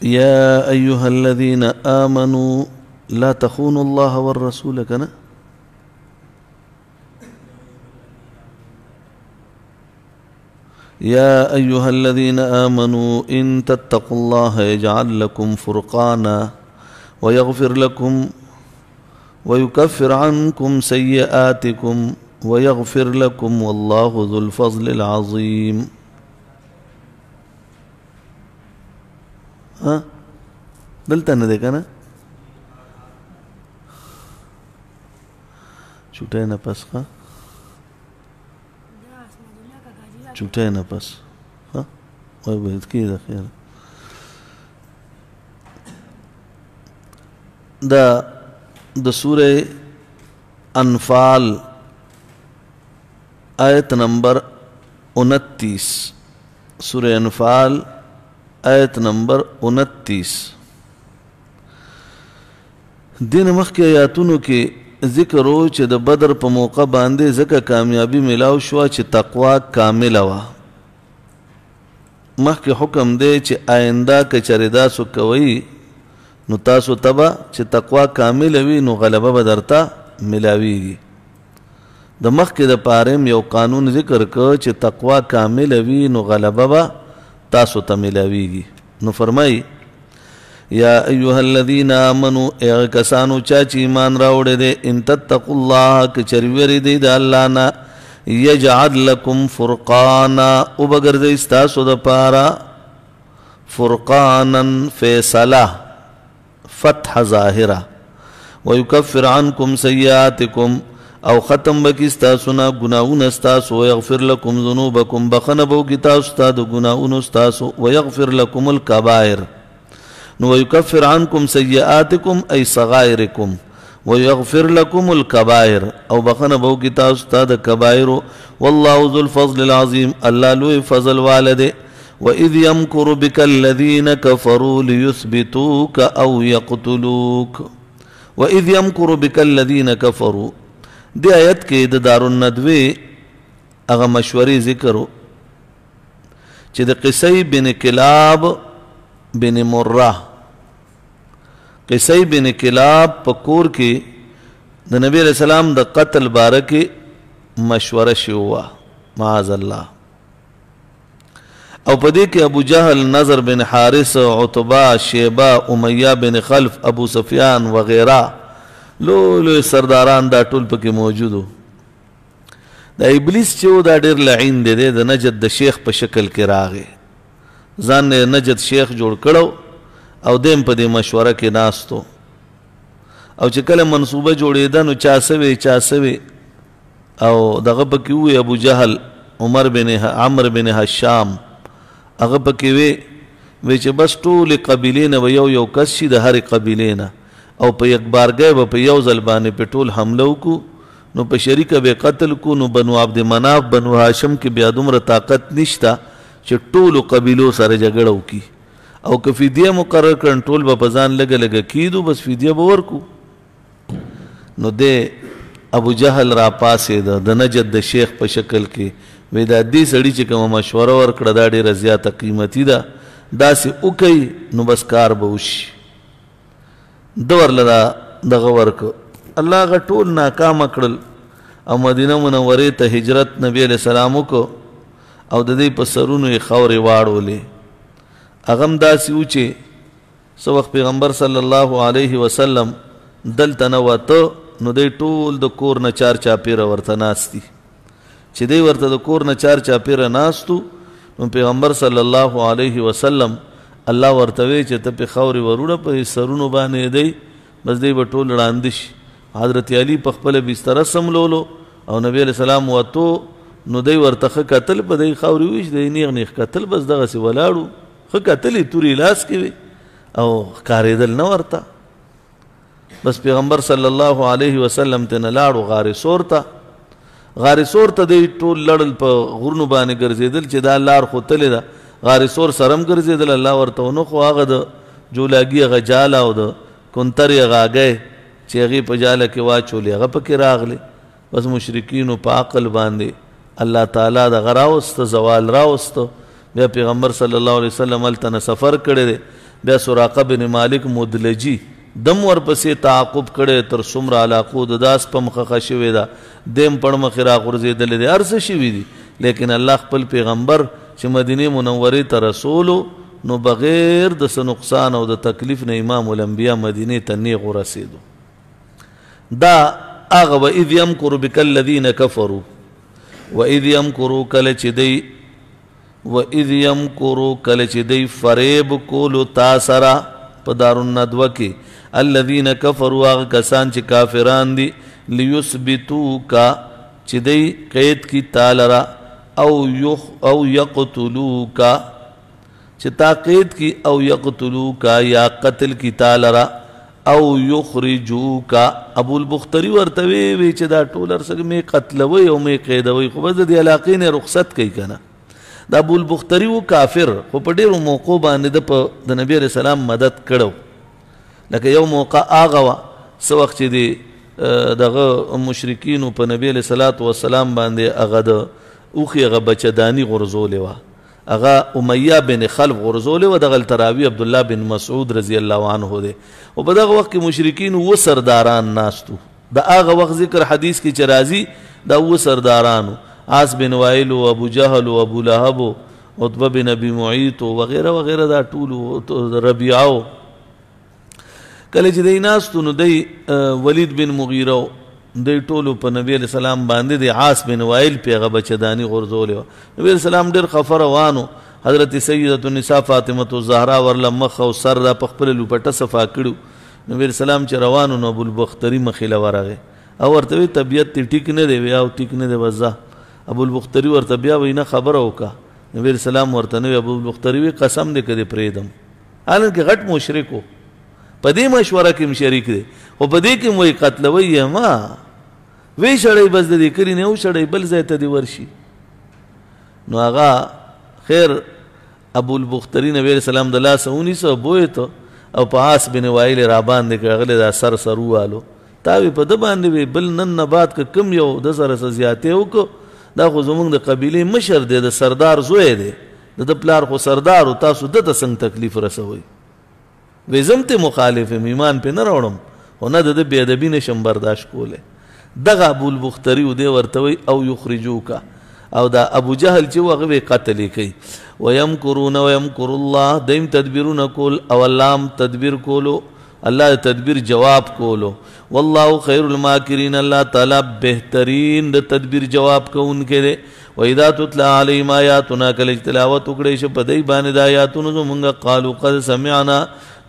یا ایها الذین آمنوا لا تخونوا الله والرسول کنه. یا ایها الذین آمنوا ان تتقوا الله یجعل لكم فرقانا ويغفر لكم ويكفر عنكم سيئاتكم ويغفر لكم والله ذو الفضل العظيم. ها دلته نه دی کنه، چوټه نه پس، ها چوټه نه پس، ها وای به کې ده خیر. دا د سوره انفال آیت نمبر 29، سوره انفال آیت نمبر 29. دین مخکې آیاتونو کې ذکر و چې د بدر په موقع باندې ځکه کامیابی ملاو شوه چې تقوا کامله وه. مخکې حکم دی چې آینده که چېرې داسو کوئ نو تاسو ته به چې تقوا کامله وي نو غلبه به درته ملاویږي. د مخکې د پاره هم یو قانون ذکر کړ چې تقوا کامله وي نو غلبه به تاسو ته ملاویږي. نو فرمایي یا ایها الذین آمنو، ای کسانو چا چې ایمان راوړی دی، ان تتقوا الله، که چېرې وېرېدئ د الله نه، یجعل لکم فرقانا، وبه ګرځوي ستاسو دپاره فرقانا فیصله، فتح ظاهره، ویکفر عنکم سیئاتکم، او ختم به کړي ستاسو نه ګناهونه ستاسو، ویغفر لکم ذنوبکم، بخښنه به وکړي تاسو ته د ګناهونو ستاسو، ویغفر لکم الکبائر. نو ویکفر عنکم سیئاتکم ای صغائرکم ویغفر لکم الکبائر، او بخښنه به وکړي تاسو ته د کبائرو. والله ذو الفضل العظیم، الله لوی فضل واله دی. وَإِذْ يَمْكُرُ بِكَ الَّذِينَ كَفَرُوا لِيُثْبِتُوكَ أَوْ يَقْتُلُوكَ. وَإِذْ يَمْكُرُ بِكَ الَّذِينَ كَفَرُوا، دې آیت کې د دارالندوې هغه مشورې ذکر و چې د قصی بن کلاب بن مره، قصی بن کلاب په کور کې د نبی علیہ السلام د قتل باره کې مشوره شوې وه، معاذ الله. او په دې کې ابو جهل، نظر بن حارث، عتبه، شیبه، امیه بن خلف، ابو سفیان وغیرہ لوی لوی سرداران دا ټول پکې موجود وو. دا ابلیس چې و دا ډېر لعین دی، د نجد د شیخ په شکل کې راغی، ځان نه نجد شیخ جوړ کړو او دیم په دې مشوره کې ناستو. او چې کله منصوبه جوړېده نو چا سوې چا سوې، او دغه پکې ووی ابو جهل، عمر بن عمر بن هشام، هغه پکې وی وی چې بس ټولې قبیلې نه به یو یو کس شي د هرې قبیلې نه، او په یکبارګۍ به په یو ځل باندې په ټول حمله وکړو، نو په شریکه به قتل کو. نو بنو عبد مناف بنو هاشم کې بیا دومره طاقت نشته چې ټولو قبیلو سره جګړه وکړي، او که فدیه مقرر کړن ټول به په ځان لږه لږه کیدو، بس فدیه به ورکو. نو دی ابو جهل را پاسېده د نجد د شیخ په شکل کې، وی دا دې سړي چې کومه مشوره ورکړه دا ډېره زیاته قیمتي ده، داسې وکئ نو بس کار به وشي. ده ورله دا دغه ورکړ، الله هغه ټول ناکامه کړل او مدینه منورې ته هجرت نبی علیه السلام وکړو او د دې په سرونو یې خاورې واړولې. هغه هم داسې و چې څه وخت پیغمبر صلی الله علیه وسلم دلته نه وته، نو دی ټول د کور نه چار چاپېره ورته ناست دي. چې دی ورته د کور نه چار چاپېره ناستو نو پیغمبر صلی الله علیه وسلم الله ورته وی چې ته پې خاورې وروړه په سرونو باندې دی، بس دی به ټول ړانده شي. حضرت علی په خپله بستره سملولو او نبی علیه السلام وتو، نو دی ورته ښه کتل، په دی خاورې وویشت، دی نیغ نیغ کتل، بس دغسې ولاړو، ښه کتل یې تورې لاس کې وې او ښکارېدل نه ورته. بس پیغمبر صلی الله علیه وسلم ته نه لاړو غار ثور ته. غار ثور ته دی ټول لړل په غرونو باندې ګرځېدل چې دا لار خو تلې ده، غار ثور سره هم ګرځېدل، الله ورته ونه خو هغه د جولاګي هغه جاله او د کونترې هغه هګۍ چې هغې په جاله کې واچولې هغه پکې راغلې. بس مشرکینو په عقل باندې الله تعالی دغه راوسته، زوال راوسته. بیا پیغمبر صلی الله علیه وسلم هلته نه سفر کړی دی. بیا سراقه بن مالک مدلجي دم ورپسې تعاقب کړی، تر څومره علاقو د داس په مخه ښه شوې ده، دیم پړمخې راغورځېدلی دی، هر څه شوي دي. لیکن الله خپل پیغمبر چې مدینې منورې ته رسولو، نو بغیر د څه نقصان او د تکلیف نه امام الانبیا مدینې ته نیغ ورسېدو. دا هغه واذ یمکر بک الذین کفروا، واذ یمکروا کله چې دی، واذ یمکروا کله چې دی فریب کولو تا سره په دارالندوه کې، الذین کفروا هغه کسان چې کافران دي، لیثبتوک چې دی قید کی تا لره، او یقتلوک چې تا قید کی، او یقتلوک یا قتل کی تا لره، او یخرجوک. ابو البختری ورته وی وی چې دا ټول هر څه مې قتلوي او مې قیدوي، خو بس د دې علاقې نه رخصت کوي که نه. د ابو البختری و کافر، خو په ډېرو موقعو باندې ده په د نبي علیه السلام مدد کړو. لکه یو موقع هغه وه څه وخت چې دی دغه مشرکینو په نبي علیه الصلاة والسلام باندې هغه د اوښې هغه بچه داني غورځولې وه، هغه امیه بن خلف غورځولې وه، دغلته راوي عبدالله بن مسعود رضی الله عنه دی. او په دغه وخت کې مشرکین اووه سرداران ناست وو. د هغه وخت ذکر حدیث کې چې راځي دا اووه سردارانو، عاص بن وائل و ابو جهل و ابو لهب و عتبه بن ابي معیط و وغیره وغیره، دا ټول ربیعه و. کله چې دی ناست نو دی ولید بن مغیره و، دی ټولو په نبی علیه السلام باندې د عاص بن وائل په هغه بچداني غورځولې وه. نبی علیه السلام ډېر خفه روان و. حضرت سیدة النساء فاطمة الزهرا ورله مخ او سر دا په خپله لوپټه صفا کړو. نبی علیه السلام چې روان و نو ابوالبختري مخې له ورغی او ورته وی طبیعت دې ټیک نه دی؟ وی او ټیک نه دی، بس ځه. ابوالبختري ورته بیا وی نه خبره وکړه. نبی علیه السلام ورته نه وی. ابوالبختري وی قسم دې که دې پرېږدم، حالانکه غټ مشرک و، په دې مشوره کې هم شریک دی، خو په دې کې هم وایي قتلوي یې ما، وی شړئ بس د دې کلي نه وشړئ بل ځای ته دې ورشي. نو هغه خیر ابوالبختري نبی علیه السلام د لاسه ونیسه، بویته او په عاص بن وائل یې راباندې کړ، هغه له دا سر سر ووالو. تا وی په ده باندې وی بل نن نه بعد که کوم یو ده سره څه زیاتی وکړو، دا خو زمونږ د قبیلې مشر دی، د سردار زوی دی، د ده پلار خو سردار و، تاسو ده ته څنګه تکلیف رسوئ؟ وی زه هم ترې مخالف یم، ایمان پرې نه راوړم، خو نه د ده بې ادبي نه شم برداشت کولی. دغه ابوالبختري و، دی ورته وایي او یخرجوک، او دا ابو جهل چې و هغه وی قتل یې کوي. ویمکرون ویمکر الله، دیم تدبیرونه کول او الله هم تدبیر کولو، الله د تدبیر جواب کولو. والله خیر الماکرین، الله تعالی بهترین د تدبیر جواب کوونکی دی. واذا تتلی علیهم آیاتنا، کله چې تلاوت وکړی شي په دی باندې د آیاتونو زمونږ، قالو قد سمعنا،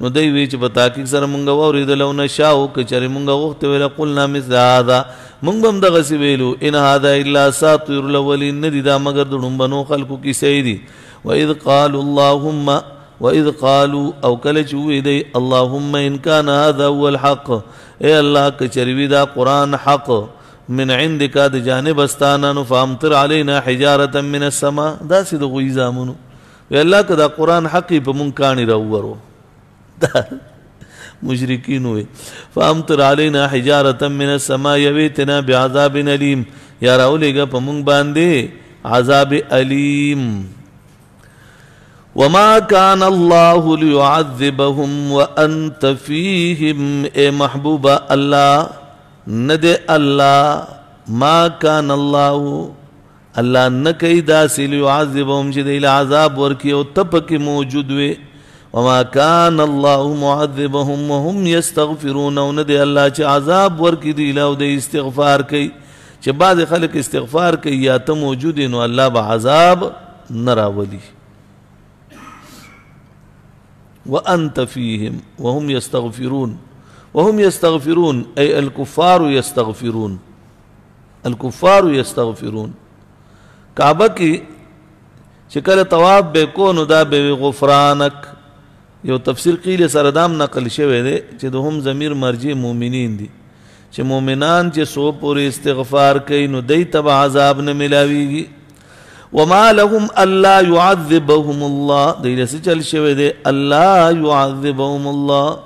نو دی وی چې په تحقیق سره مونږ واورېدل، او نشاو که چېرې مونږ غوښتې وی لقلنا مثل هذا، مونږ به هم دغسې ویلو، ان هذا الا اساطیر الاولین، نه دي دا مګر د ړومبنو خلکو کیسې دي. واذ قالوا اللهم، واذ قالوا، او کله چې ووی دی اللهم ان کان هذا هو الحق، ای الله که چېرې وي دا قرآن حق من عندک د جانب ستانه، نو فامطر علینا حجارة من السماء. داسې د غویي زامنو وی الله که دا قرآن حق یې په مونږ کاڼي راوورو. دا مشرکین وی فامطر علینا حجارة من السماء یویتنا بعذاب الیم، یا راولېږه په مونږ باندې عذاب الیم. وما كان الله ليعذبهم وأنت فيهم، اے محبوب الله ندے الله، ما كان الله الله نه کوي داسې ليعذبهم چې دی له عذاب ورکړي او ته پکې موجود وې. وما كان الله معذبهم وهم يستغفرون، او نه دی الله چې عذاب ورکړي دوی له او دی استغفار کوي. چې بعضې خلک استغفار کوي یا ته موجود یې نو الله به عذاب نه راولي. وأنت فيهم وهم يستغفرون، وهم يستغفرون أي الكفار يستغفرون، الكفار يستغفرون. کعبه کې چې کله طواف به کو نو دا به وي غفرانک. یو تفسیر قیل سره دام نقل شوی دی چې د هم ضمیر مرجع مؤمنین دي، چې مؤمنان چې څو پورې استغفار کوي نو دی ته به عذاب نه ملاویږي. وما لهم الا يعذبهم الله، دی له څه چل شوی دی؟ الا يعذبهم الله،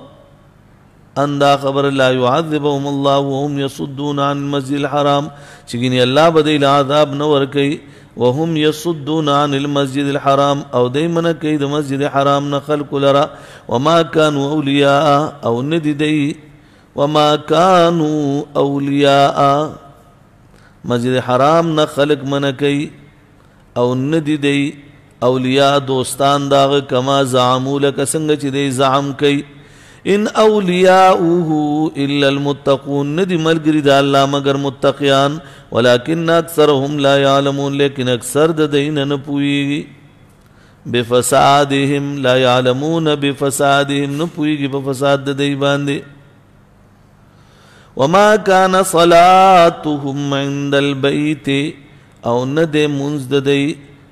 ان دا خبر لا يعذبهم الله وهم يصدون عن المسجد الحرام، چې ګنې الله به دوی له عذاب نه ورکوي، وهم يصدون عن المسجد الحرام، او دی منع کوي د مسجد حرام نه خلکو لره. وما كانوا اولیاء، او نه دي دی، وما كانوا اولیاء، مسجد حرام نه خلق منع کوي او نه دي دی اولیاء دوستان داغه، کما زعموا، لکه څنګه چې دی زعم کوي. ان اولیاؤه الا المتقون، ندی ملګری د الله مگر متقیان، ولكن اکثرهم لا يعلمون، لیکن اکثر د دین نه پوهیږي. بفسادهم لا يعلمون، بفسادهم نه پوهیږي په فساد د دی باندې. وما كان صلاتهم عند البيت، او نه دی مونځ د دی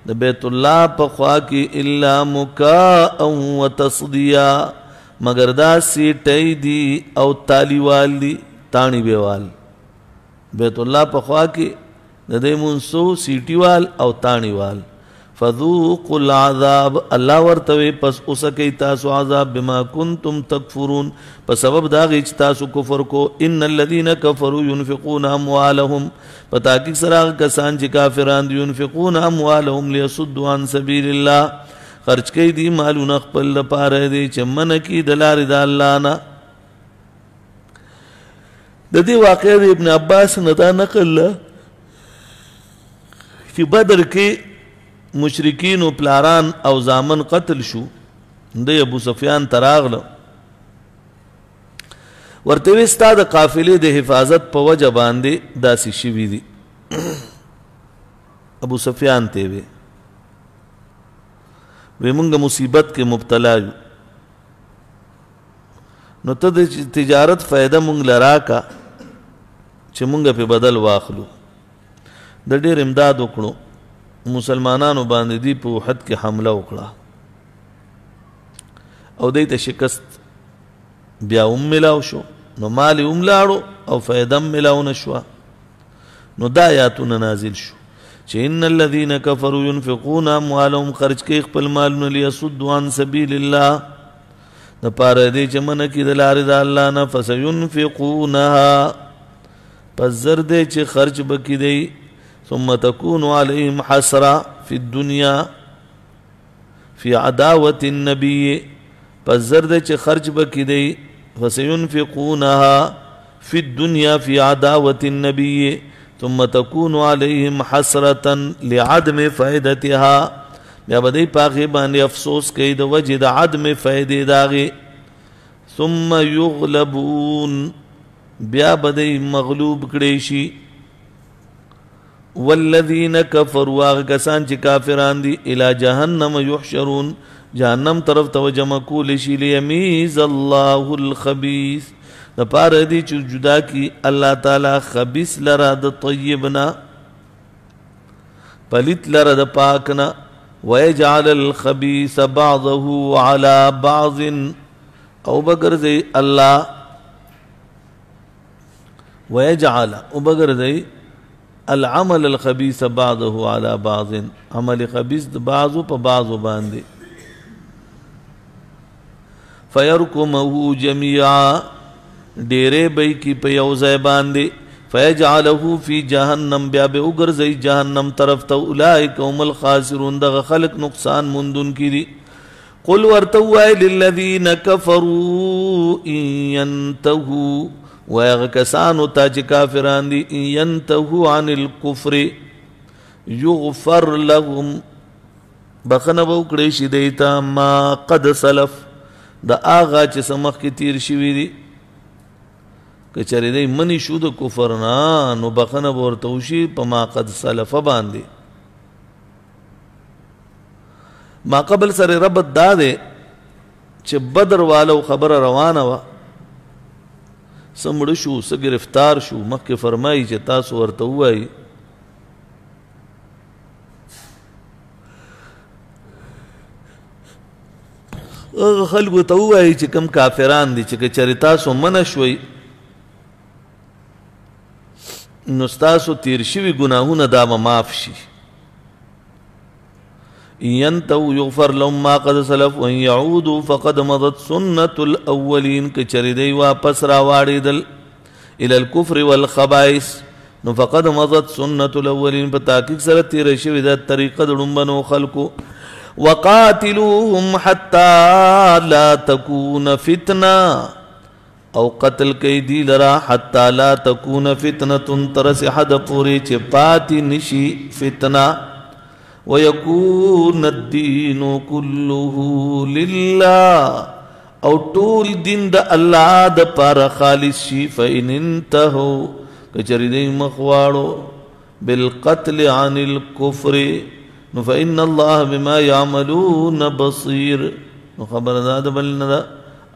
د بیت الله په خوا کې، الا مکاء وتصدیا، مگر دا سیټی دی او تالیوال دی، تانی بیوال. بیت الله په خوا کې د دې مونسو سیټیوال او تانیوال. فذوقوا العذاب، الله ورته وی پس اوسکه تاسو عذاب، بما کنتم تکفرون، په سبب دا غی چې تاسو کفر کو. ان الذين كفروا ينفقون اموالهم، په تحقیق سره هغه کسان چې کافران دي، ينفقون اموالهم ليصدوا عن سبيل الله، خرج کوي دي مالونه خپل لپاره دي چې منع کی د لارې د الله نه. د دې واقعې د ابن عباس نه دا نقل ده چې بدر کې مشرکین او پلاران او زامن قتل شو. د ابو سفیان تراغله ورته وی ستا د قافلې د حفاظت په وجه باندې داسې شوي دي. ابو سفیان ته وی وی مونږ مصیبت کې مبتلا یو، نو ته د تجارت فایده مونږ له راکه چې مونږ په بدل واخلو. د ډېر امداد وکړو مسلمانانو باندې، دی په احد کې حمله وکړه او دی ته شکست بیا هم ملاو شو، نو مال یې هم لاړو او فایده هم ملاو نه شوه. نو دا آیاتونه نازل شو چې ان الذين كفروا ينفقون اموالهم، خرج کوي خپل مالونه، ليصدوا عن سبيل الله، د پاره دې چې منع کړي د لارې د الله نه. فسينفقونها، پس زر دی چې خرج به کړي دی، ثم تكون عليهم حسرة في الدنيا في عداوة النبي، پس زر دی چې خرج به کړي دی، فسينفقونها في الدنيا في عداوة النبي ثم تكون عليهم حسرة لعدم فائدتها، بیا به دی په هغې باندې افسوس کوي د وجې د عدم فائدې د هغې. ثم يغلبون، بیا به دی مغلوب کړی شي. والذین کفروا، هغه کسان چې کافران دي، الی جهنم یحشرون، جهنم طرف ته جمع کول شي. لیمیز الله الخبیث، د پاره دی چې جدا کی الله تعالی خبیث لره د طیب نه، پلیت لره د پاک نه. ویجعل الخبیث بعضه علی بعض، او بګرځي الله، ویجعل، او بګرځي العمل الخبیث بعضه علی بعض، عمل خبیث د بعضو په بعضو باندې. فیرکمه جمیعا، ډېرې به یې کی په یو ځای باندې. فیجعله فی جهنم، بیا به وګرځي جهنم طرف ته. اولئک هم الخاسرون، دغه خلق نقصان موندونکي دي. قل، ورته ووایه للذین کفروا ان ینتهوا، وایه هغه کسانو ته چې کافران دي، ان ینتهوا عن الکفر یغفر لهم، بخښنه به وکړی شي دوی ته ما قد سلف، د هغه چې څه مخکې تېر شوي دي. که چېرې دی منې شو د کفر نه، نو بخښنه به ورته وشي په ما قد سلف باندې. ما قبل سره ربط دا دی چې بدر والو خبره روانه وه، څه مړه شو، څه ګرفتار شو. مخکې فرمایي چې تاسو ورته ووایي هغه خلکو ته ووایي چې کوم کافران دي، چې که چېرې تاسو منع شوئ نو ستاسو تیر شوي ګناهونه دا به معاف شي. ينتهوا يغفر لهم ما قد سلف وان يعودوا فقد مضت سنة الاولين. که چېرې دی واپس راواړېدل الى الكفر والخبائث نو فقد مضت سنة الاولين، په تحقیق سره تېره شوې ده طریقه د ړومبنو خلکو. وقاتلوهم حتى لا تكون فتنة، او قتل کوي دی لرا حتى لا تكون فتنة، تر څه حد پورې چې پاتې نشي فتنه. ويكون الدين كله لله، او ټول دین د الله د پاره خالص شي. فإن انتهوا، که چېرې دی مخ واړو بالقتل عن الكفر نو فإن الله بما يعملون بصير. نو خبره دا ده بل نه ده،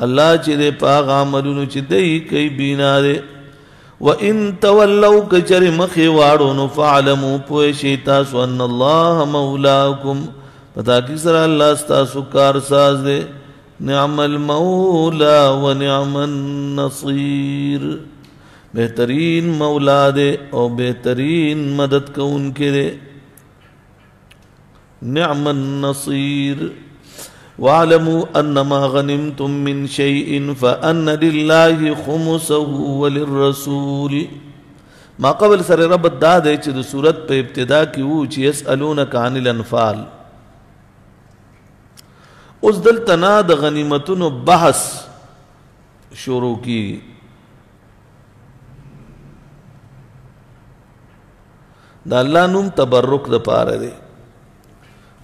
الله چې دی په هغه عملونو چې دی کوي بینا دی. وإن تولوا، که چېرې مخ یې واړو نو فاعلموا، پوه شئ تاسو ان الله مولاکم، په تحقیق سره الله ستاسو کارساز دی. نعم المولا ونعم النصیر، بهترین مولا دی او بهترین مدد کوونکی دی. نعم النصير. واعلموا أنما غنمتم من شيء فأن لله خمسه وللرسول. ما قبل سره ربط دا دی چې د سورت په ابتدا کې وو چې يسألونك عن الأنفال. اوس دلته نه د غنیمتونو بحث شروع کیږي. د الله نوم تبرک د پاره دی.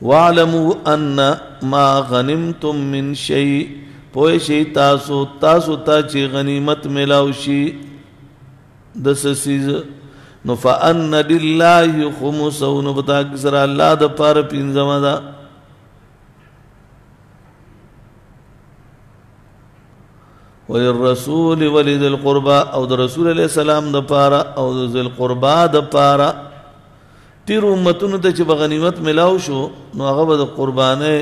واعلموا ان ما غنمتم من شيء، پوه شئ تاسو، تاسو ته چې غنیمت ملاو شي د څه څیز نو فأن لله خمسه، نو په تحقیق سره الله د پاره پنځمه ده. وللرسول ولذي القربى، او د رسول علیه السلام د پاره او د ذي القربى د پاره. تیرو امتونو ته چې به غنیمت ملاو شو نو هغه به د قربانۍ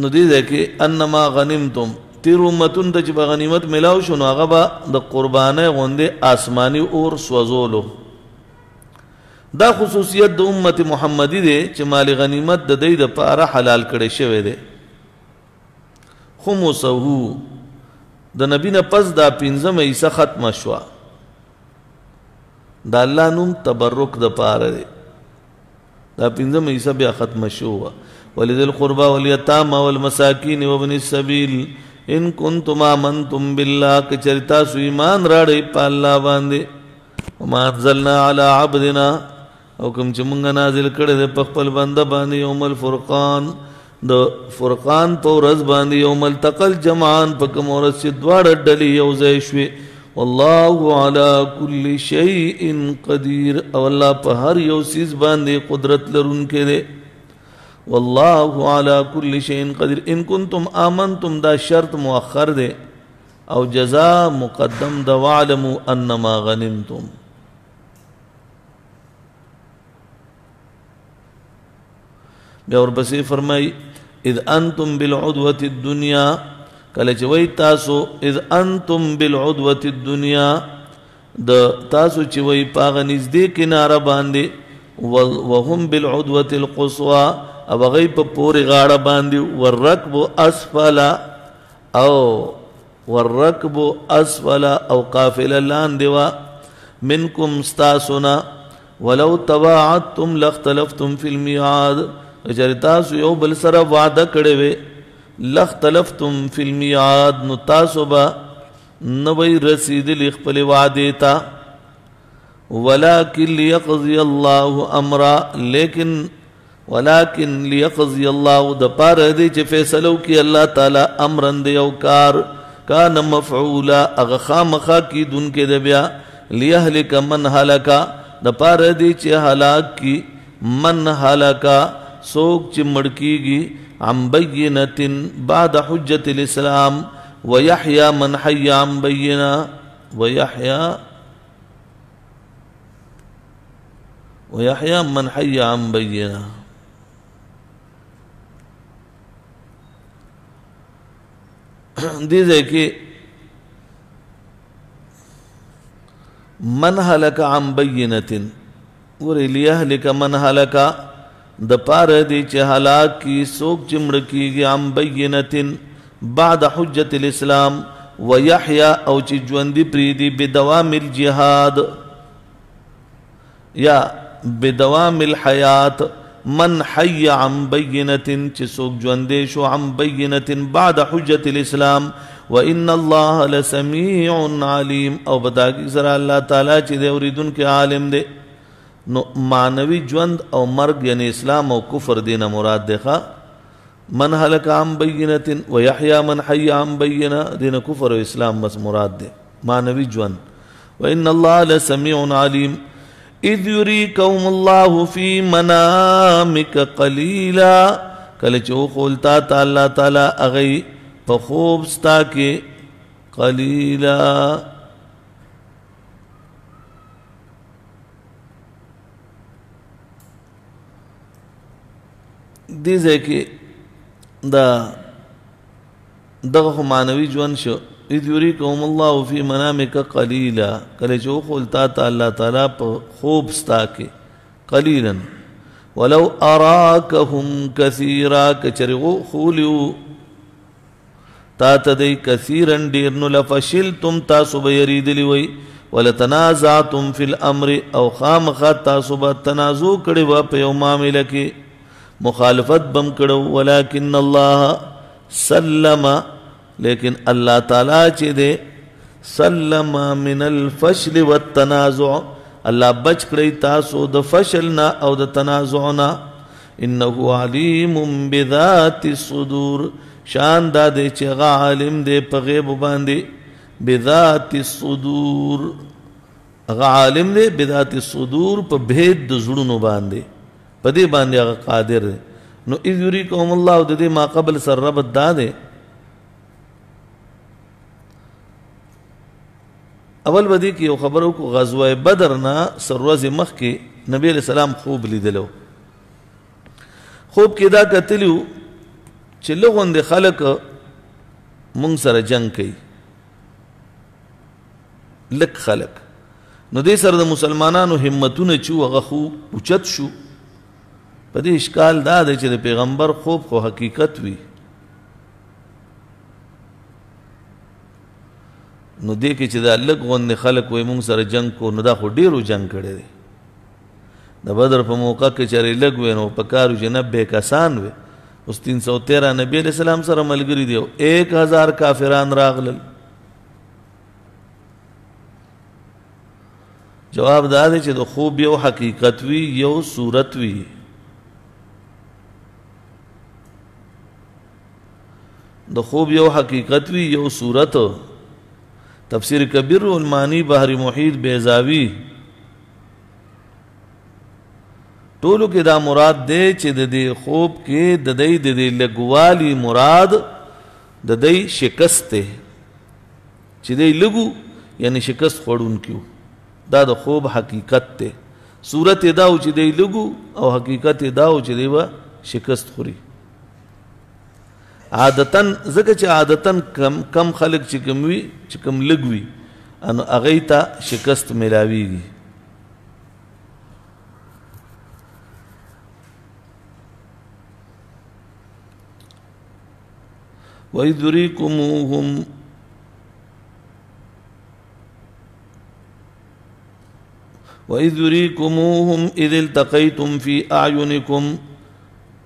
نو دې ځای کې انما غنمتم، تیرو امتونو ته چې به غنیمت ملاو شو نو هغه به د قربانۍ غوندې آسماني اور سوځولو. دا خصوصیت د امت محمدي دی چې مال غنیمت د دوی دپاره حلال کړی شوی دی. خمسه د نبی نه پس دا پنځمه حصه ختمه شوه. د الله نوم تبرک د پاره دی. دا پنځمه حصه بیا ختمه شوه. ولذي القربى واليتامى والمساکین وابن السبیل ان کنتم آمنتم بالله، که چېرې تاسو ایمان راړئ په الله باندې. وما انزلنا على عبدنا، او کوم چې مونږ نازل کړی دی په خپل بنده باندې یوم الفرقان، د فرقان په ورځ باندې، یوم التقى الجمعان، په کوم ورځ چې دواړه ډلې یو ځای شوې. والله على كل شيء قدیر، او الله په هر یو څیز باندې قدرت لرونکی دی. والله على كل شيء قدیر. ان کنتم آمنتم دا شرط مؤخر دی او جزا مقدم د واعلموا انما غنمتم. بیا ورپسې فرمایي اذ انتم بالعدوة الدنیا، کله چې وایي تاسو اذ انتم بالعدوة الدنیا، د تاسو چې وایي په هغه نږدې کناره باندې، وهم بالعدوة القصوى، او هغوی په پورې غاړه باندې، والرکب اسفل، او والرکب اسفل، او قافله لاندې وه منکم ستاسو نه. ولو تواعدتم لاختلفتم فی المیعاد، که چېرې تاسو یو بل سره وعده کړې وې لاختلفتم فی المیعاد، نو تاسو به نه وئ رسېدلي خپلې وعدې ته. ولكن ليقضي الله امرا، لیکن ولكن ليقضي الله د پاره دی چې فیصله وکړي الله تعالی امرا د یو کار، کان مفعولا، هغه خامخا کېدونکی دی. بیا لیهلک من هلک، د پاره دی چې هلاک کړي من هلک، څوک چې مړ کېږي عن بینة بعد حجة الاسلام، ویحیا من حی عن بینة، ویحیا من حی عن بینة. دې ځای کې من هلک عن بینة، ګورئ لیهلک من هلک، د پاره دی چې هلاک کی څوک چې مړه کیږي عن بینة بعد حجة الاسلام، ویحیا او چې ژوندي پرېږدي بدوام الجهاد یا بدوام الحیات. من حی عن بینة، چې څوک ژوندی شو عن بینة بعد حجة الاسلام، وان الله لسمیع علیم، او په تحقیق سره الله تعالی چې دی اورېدونکی عالم دی. نو معنوي ژوند او مرګ یعنی اسلام او کفر دینه مراد دی. ښه، من هلک عن بینة ویحیا من حی عن بینة، دینه کفر او اسلام بس مراد دی، معنوي ژوند. وان الله لسمیع علیم. اذ یریکهم الله فی منامک قلیلا، کله چې وښول تا ته الله تعالی هغوی په خوب ستا کې قلیلا. دې ځای کې دا دغه خو معنوي ژوند شو. اذ یریکهم الله فی منامک قلیلا، کله چې وښول تا ته الله تعالی په خوب ستا کې قلیلا. ولو اراکهم کثیرا، که چېرې ښوولي وو تا ته دی کثیرا ډېر، نو لفشلتم، تاسو به یریدلي وئ، ولتنازعتم فی الامر، او خامخا تاسو به تنازع کړې وه په یو معامله کې، مخالفت بم کړو. ولکن الله سلم، لیکن الله تعالی چې دی سلم من الفشل والتنازع، الله بچ کړی تاسو د فشل نه او د تنازع نه. انه علیم بذات الصدور، شان دا دی چې هغه عالم دی په غیب باندې. بذات الصدور، هغه عالم دی بذات الصدور، په بھید د زړونو باندې، په دې باندې هغه قادر دی. نو اذ یریکهم الله، د دې ما قبل سره ربط دا دی. اول به دې کې یو خبره وکړو، غزوه بدر نه سر ورځې مخکې نبی علیہ السلام خوب لیدلو. خوب کې دا کتلی وو چې لږ غوندې خلک مونږ سره جنګ کوي، لږ خلک. نو دې سره د مسلمانانو همتونه چې وو هغه خو اوچت شو. په دې اشکال دا دی چې د پیغمبر خوب خو حقیقت وي، نو دې کې چې دا لږ غوندې خلک وایي مونږ سره جنګ کو، نو دا خو ډېرو جنګ کړی دی. د بدر په موقع کې چېرې لږ وي نو په کار چې 90 کسان وي، اوس 313 نبی علیہ السلام سره ملګري دي او 1000 کافران راغلل. جواب دا دی چې د خوب یو حقیقت وي، یو صورت وي. د خوب یو حقیقت وي، یو صورت. تفسیر کبیر المانی، بحر محیط، بیضاوی، ټولو کې دا مراد دی چې د دې خوب کې د دې د دې لګوالي مراد د دې شکست دی، چې دی لګو یعنی شکست خوړونکیو. دا د خوب حقیقت دی. صورت یې دا و چې دی لګو او حقیقت یې دا و چې دی به شکست خوري. عادتاً ځکه چې عادتاً کم خلک چې کم وي، چې کم لږ وي، نو هغوی ته شکست میلاویږي. وَإِذْ يُرِيكُمُوهُمْ وَإِذْ يُرِيكُمُوهُمْ إِذِ الْتَقَيْتُمْ فِي أَعْيُنِكُمْ،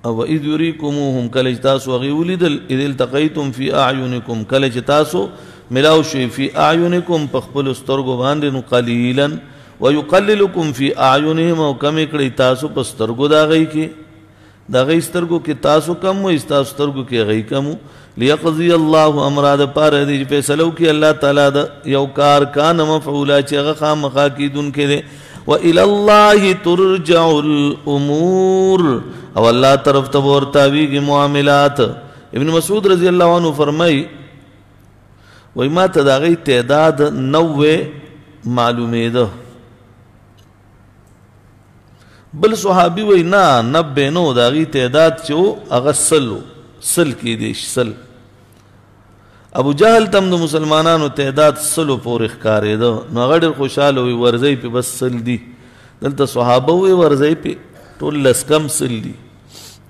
او اذ یریکموهم، کله چې تاسو هغې ولیدل، اذ التقیتم فی اعینکم، کله چې تاسو ملاو شوئ فی اعینکم په خپلو سترګو باندې، نو قلیلا ویقللکم فی اعینهم، او کمې کړئ تاسو په سترګو د هغوی کې، د هغوی سترګو کې تاسو کم وئ، ستاسو سترګو کې هغوی کم وو. لیقضی الله امرا، د پاره دې چې فیصله وکړي الله تعالی د یو کار کان مفعولا، چې هغه خامخا کېدونکی دی. وَإِلَى اللَّهِ تُرْجَعُ الْأُمُورُ، او الله طرف ته ورتاویږي معاملات. ابن مسعود رضی الله عنه فرمایي، وایي ما ته د هغې تعداد 90 معلومېده. بل صحابي وایي نه 90 نو، د هغې تعداد چې و هغه 100 و، 100 کېدی شي، 100. ابو جهل تم د مسلمانانو تعداد سلو پورې ښکارېده، نو هغه ډېر خوشحاله وي، ورځئ پې بس 100 دي. دلته صحابه وي ورځئ پې ټول لس کم 100 دي.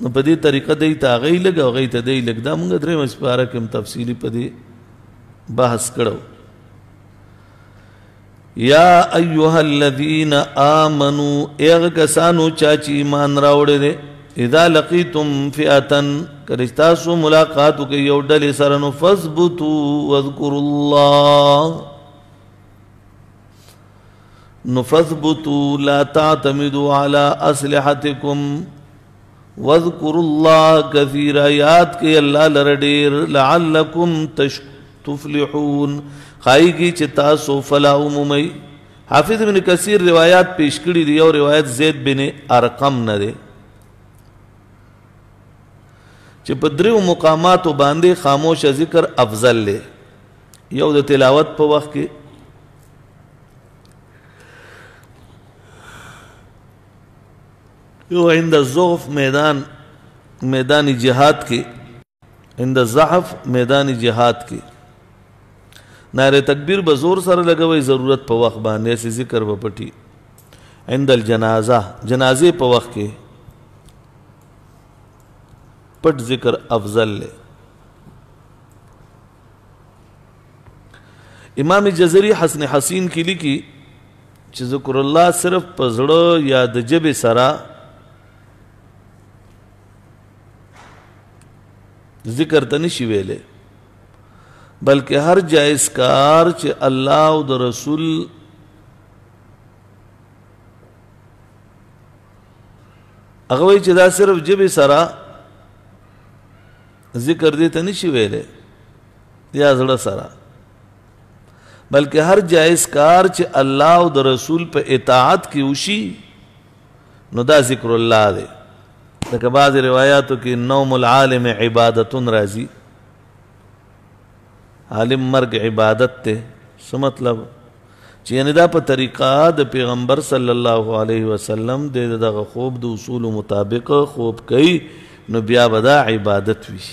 نو په دې طریقه دی ته هغوی لږ او هغوی ته دی لږ. دا موږ درېیمه سپاره کې هم تفصیلي په دې بحث کړو. یا ایها الذین آمنو، هغه کسانو چا چې ایمان راوړی دی، اذا لقیتم فئة، کله چې تاسو ملاقات وکړئ یو ډلې سره، نو فاثبتوا واذکروا الله، نو فاثبتوا لا تعتمدوا على اسلحتکم واذکروا الله کثیرا، یاد کړئ الله لره ډېر، لعلکم تفلحون، ښایي چې تاسو فلاح ومومئ. حافظ ابن کثیر روایات پیش کړي دي. یو روایت زید بن ارقم نه دی چې په دریو مقاماتو باندې خاموش ذکر افضل دی. یو د تلاوت په وخت کې، یو عند الزحف میدان جهاد کې، عند الزحف میدان جهاد کې نعره تکبیر به زور سره لګوي، ضرورت په وخت باندې ایسے ذکر به پټي. عند الجنازه، جنازې په وخت کې پټ ذکر افضل دی. امام جزری حسن حسین کې لیکي چې ذکر الله صرف په زړه یا د ژبې سره ذکر ته نشي ویلی، بلکې هر جائز کار چې الله او د رسول هغه وایي چې دا صرف ژبې سره ذکر دې ته نشي ویلی یا زړه سره، بلکې هر جائز کار چې الله او د رسول په اطاعت کې وشي نو دا ذکر الله دی. لکه بعضې روایاتو کې نوم العالم عبادت راځي، عالم مرګ عبادت دی. څه مطلب؟ چې یعنې دا په طریقه د پیغمبر صلی الله علیه وسلم د دغه خوب د اصولو مطابق خوب کوي، نو بیا به دا عبادت وي.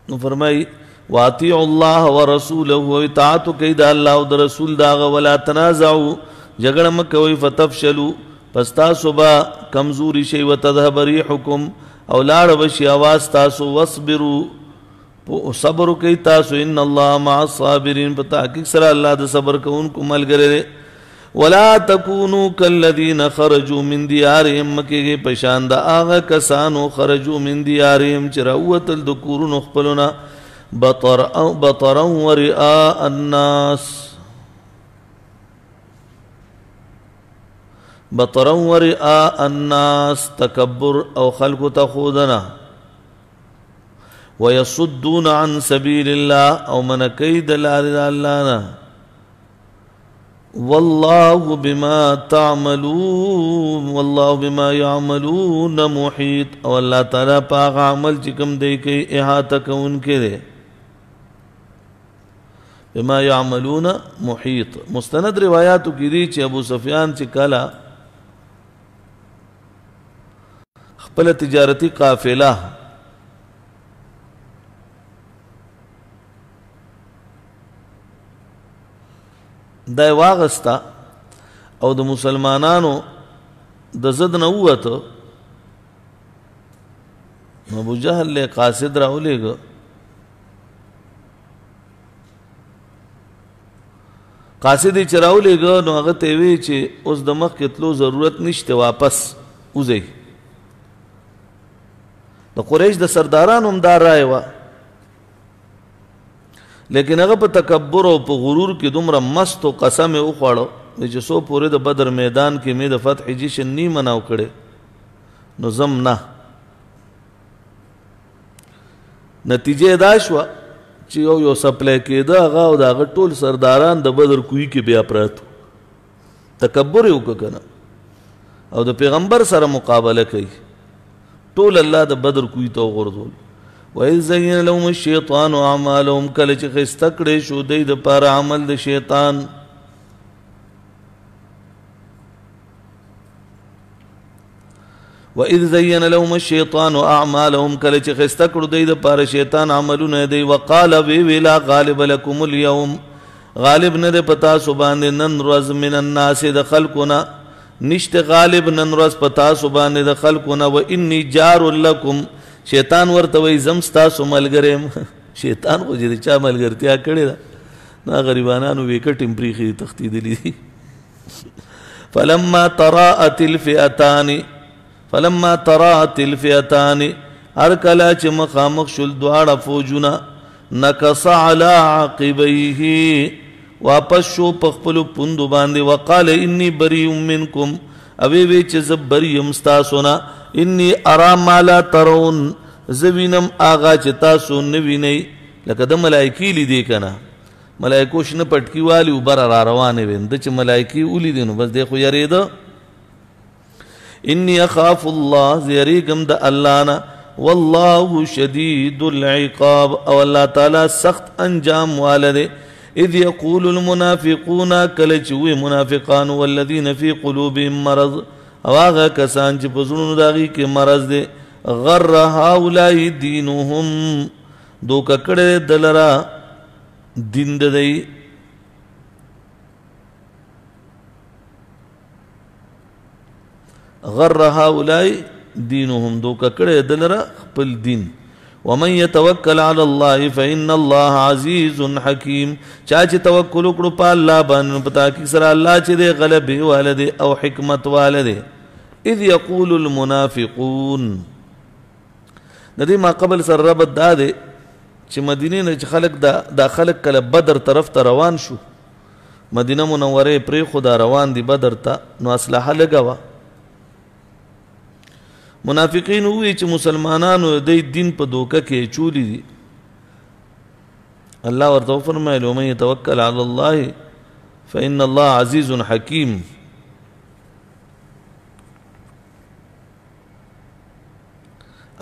نو فرمایي واطیعوا الله ورسوله، اطاعت کوي د الله او د رسول داغه، ولا تنازعوا، جګړه مه کوئ، فتفشلوا، پس تاسو به کمزوري شئ، وتذهب ريحكم، او لاړه به شي اواز تاسو، واصبروا، صبر وکړئ تاسو، ان الله مع الصابرین، په تحقیق سره الله د صبر کوونکو ملګری دی. ولا تکونو کالذین خرجوا من دیارهم، مه کېږئ په شان د هغه کسانو خرجوا من دیارهم چې راووتل د کورونو خپلو نه، بطرا ورئاء الناس، بطرا ورئاء الناس، تکبر او خلکو ته ښودنه، ويصدون عن سبيل الله، او منع کوي د لارې د الله نه، والله بما تعملون، والله بما يعملون محيط، او الله تعالی په هغه عمل چې کوم دی کوي احاطه کوونکی دی. بما يعملون محيط. مستند روایاتو کې دي چې ابو سفیان چې کله خپله تجارتي قافله دا یې واغسته او د مسلمانانو د زد نه ووته، نو ابو جهل له قاصد راولېږه، قاصد یې چې راولېږه نو هغه ته یې ویې چې اوس د مخکې تلو ضرورت نشته، واپس وځئ. د قریش د سردارانو هم دا رایه وه، لیکن هغه په تکبر او په غرور کې دومره مست او قسم یې وخوړه چې څو پورې د بدر میدان کې مې د فتح جشن نی مناو کړی نو زم نه. نتیجه دا شوه چې یو یو سپلی کېده هغه او د هغه ټول سرداران د بدر کوی کې بیا پرات وو. تکبر یې وکړه که نه، او د پیغمبر سره مقابله کوي، ټول الله د بدر کوی ته وغورځول. وَإِذْ زَيَّنَ لَهُمُ الشَّيْطَانُ أَعْمَالَهُمْ، کله چې ښایسته کړی شو دوی دپاره عمل د شیطان. وَإِذْ زَيَّنَ لَهُمُ الشَّيْطَانُ أَعْمَالَهُمْ، کله چې ښایسته کړو دوی دپاره شیطان عملونه دی. وقال وی لا غالب لکم اليوم، غالب نه دی په تاسو باندې نن ورځ، من الناس د خلکو نه نشته غالب نن ورځ په تاسو باندې د خلکو نه. وإني جار لکم، شیطان ورته وایي زم ستاسو ملګری یم. شیطان خو چې د چا ملګرتیا کړې ده نو غریبانانو ویکټ هم پرېښي دي، تښتېدلي دي. فلما تراءت الفئتان، فلما تراءت الفئتان، هر کله چې مخامخ شول دواړه فوجونه، نکص علی عقبیه، واپس شو په خپلو پوندو باندې. وقال انی بریء منکم، او وی چې زه بری یم ستاسو نه. انی ارا ما لا ترون، زه وینم هغه چې تاسو نه وینئ. لکه د ملایکې لیدې که نه، ملایکو شنه پټکي والي وبره را روانې وې، ده چې ملایکې ولیدې نو بس دی خو یرېده. انی اخاف الله، زه یرېږم د الله نه. والله شدید العقاب، او الله تعالی سخت انجام واله دی. اذ یقول المنافقون، کله چې وي منافقان، والذین فی قلوبهم مرض، او هغه کسان چې په زړونو د هغوی کې مرض دی، غر هؤلاء دینهم، دوکه کړی دلره دین د دی. غر هؤلاء دینهم، دوکه کړی دلره خپل دین. ومن يتوکل علی الله فإن الله عزیز حکیم، چا چې توکل وکړو په الله باندې په تحقیق سره الله چې دی غلبې واله دی او حکمت واله دی. اذ یقول المنافقون، د دې ما قبل سره ربط دا دی چې مدینې نه چې خلک دا خلک کله بدر طرف ته روان شو، مدینه منوره یې پرېښوده روان دي بدر ته، نو اسلحه لږه وه. منافقین ووی چې مسلمانانو د دین په دوکه کې چولی دي. الله ورته وفرمایل ومن يتوکل علی الله فإن الله عزیز حکیم.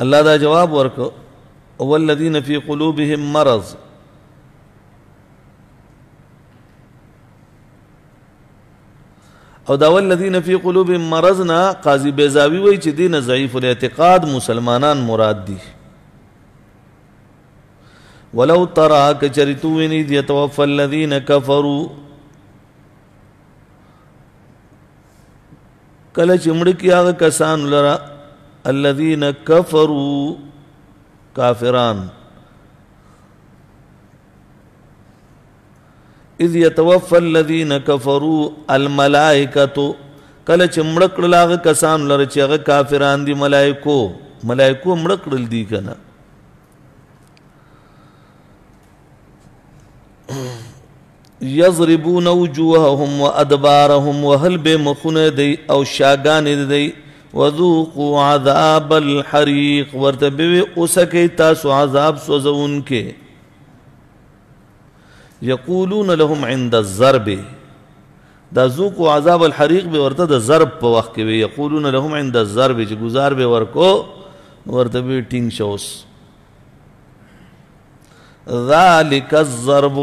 الله دا جواب ورکو والذین فی قلوبهم مرض، او دا والذین فی قلوبهم مرض نه قاضی بیضاوی وایي چې دین ضعیف الاعتقاد مسلمانان مراد دي. ولو ترى کچرې ته ووینې یتوفى الذین کفروا، کله چې مړه کړي هغه کسان لره الذین کفروا کافران، اذ يتوفى الذين كفروا الملائکة، کله چې مړه کړل هغه کسان لره چې هغه کافران دي، ملائکو ملائکو مړه کړل دي که نه. یضربون وجوههم وادبارهم، وهل به مخونه دی او شاګانې دی. وذوقوا عذاب الحریق، ورته به وي اوسکئ تاسو عذاب سوځوونکی. یقولون لهم عند الضرب، دا ذوقوا عذاب الحریق به ورته د ضرب په وخت کې وي. یقولون لهم عند الضرب، چې ګزار به ورکو ورته به ټینګ شوس. ذالک الضرب،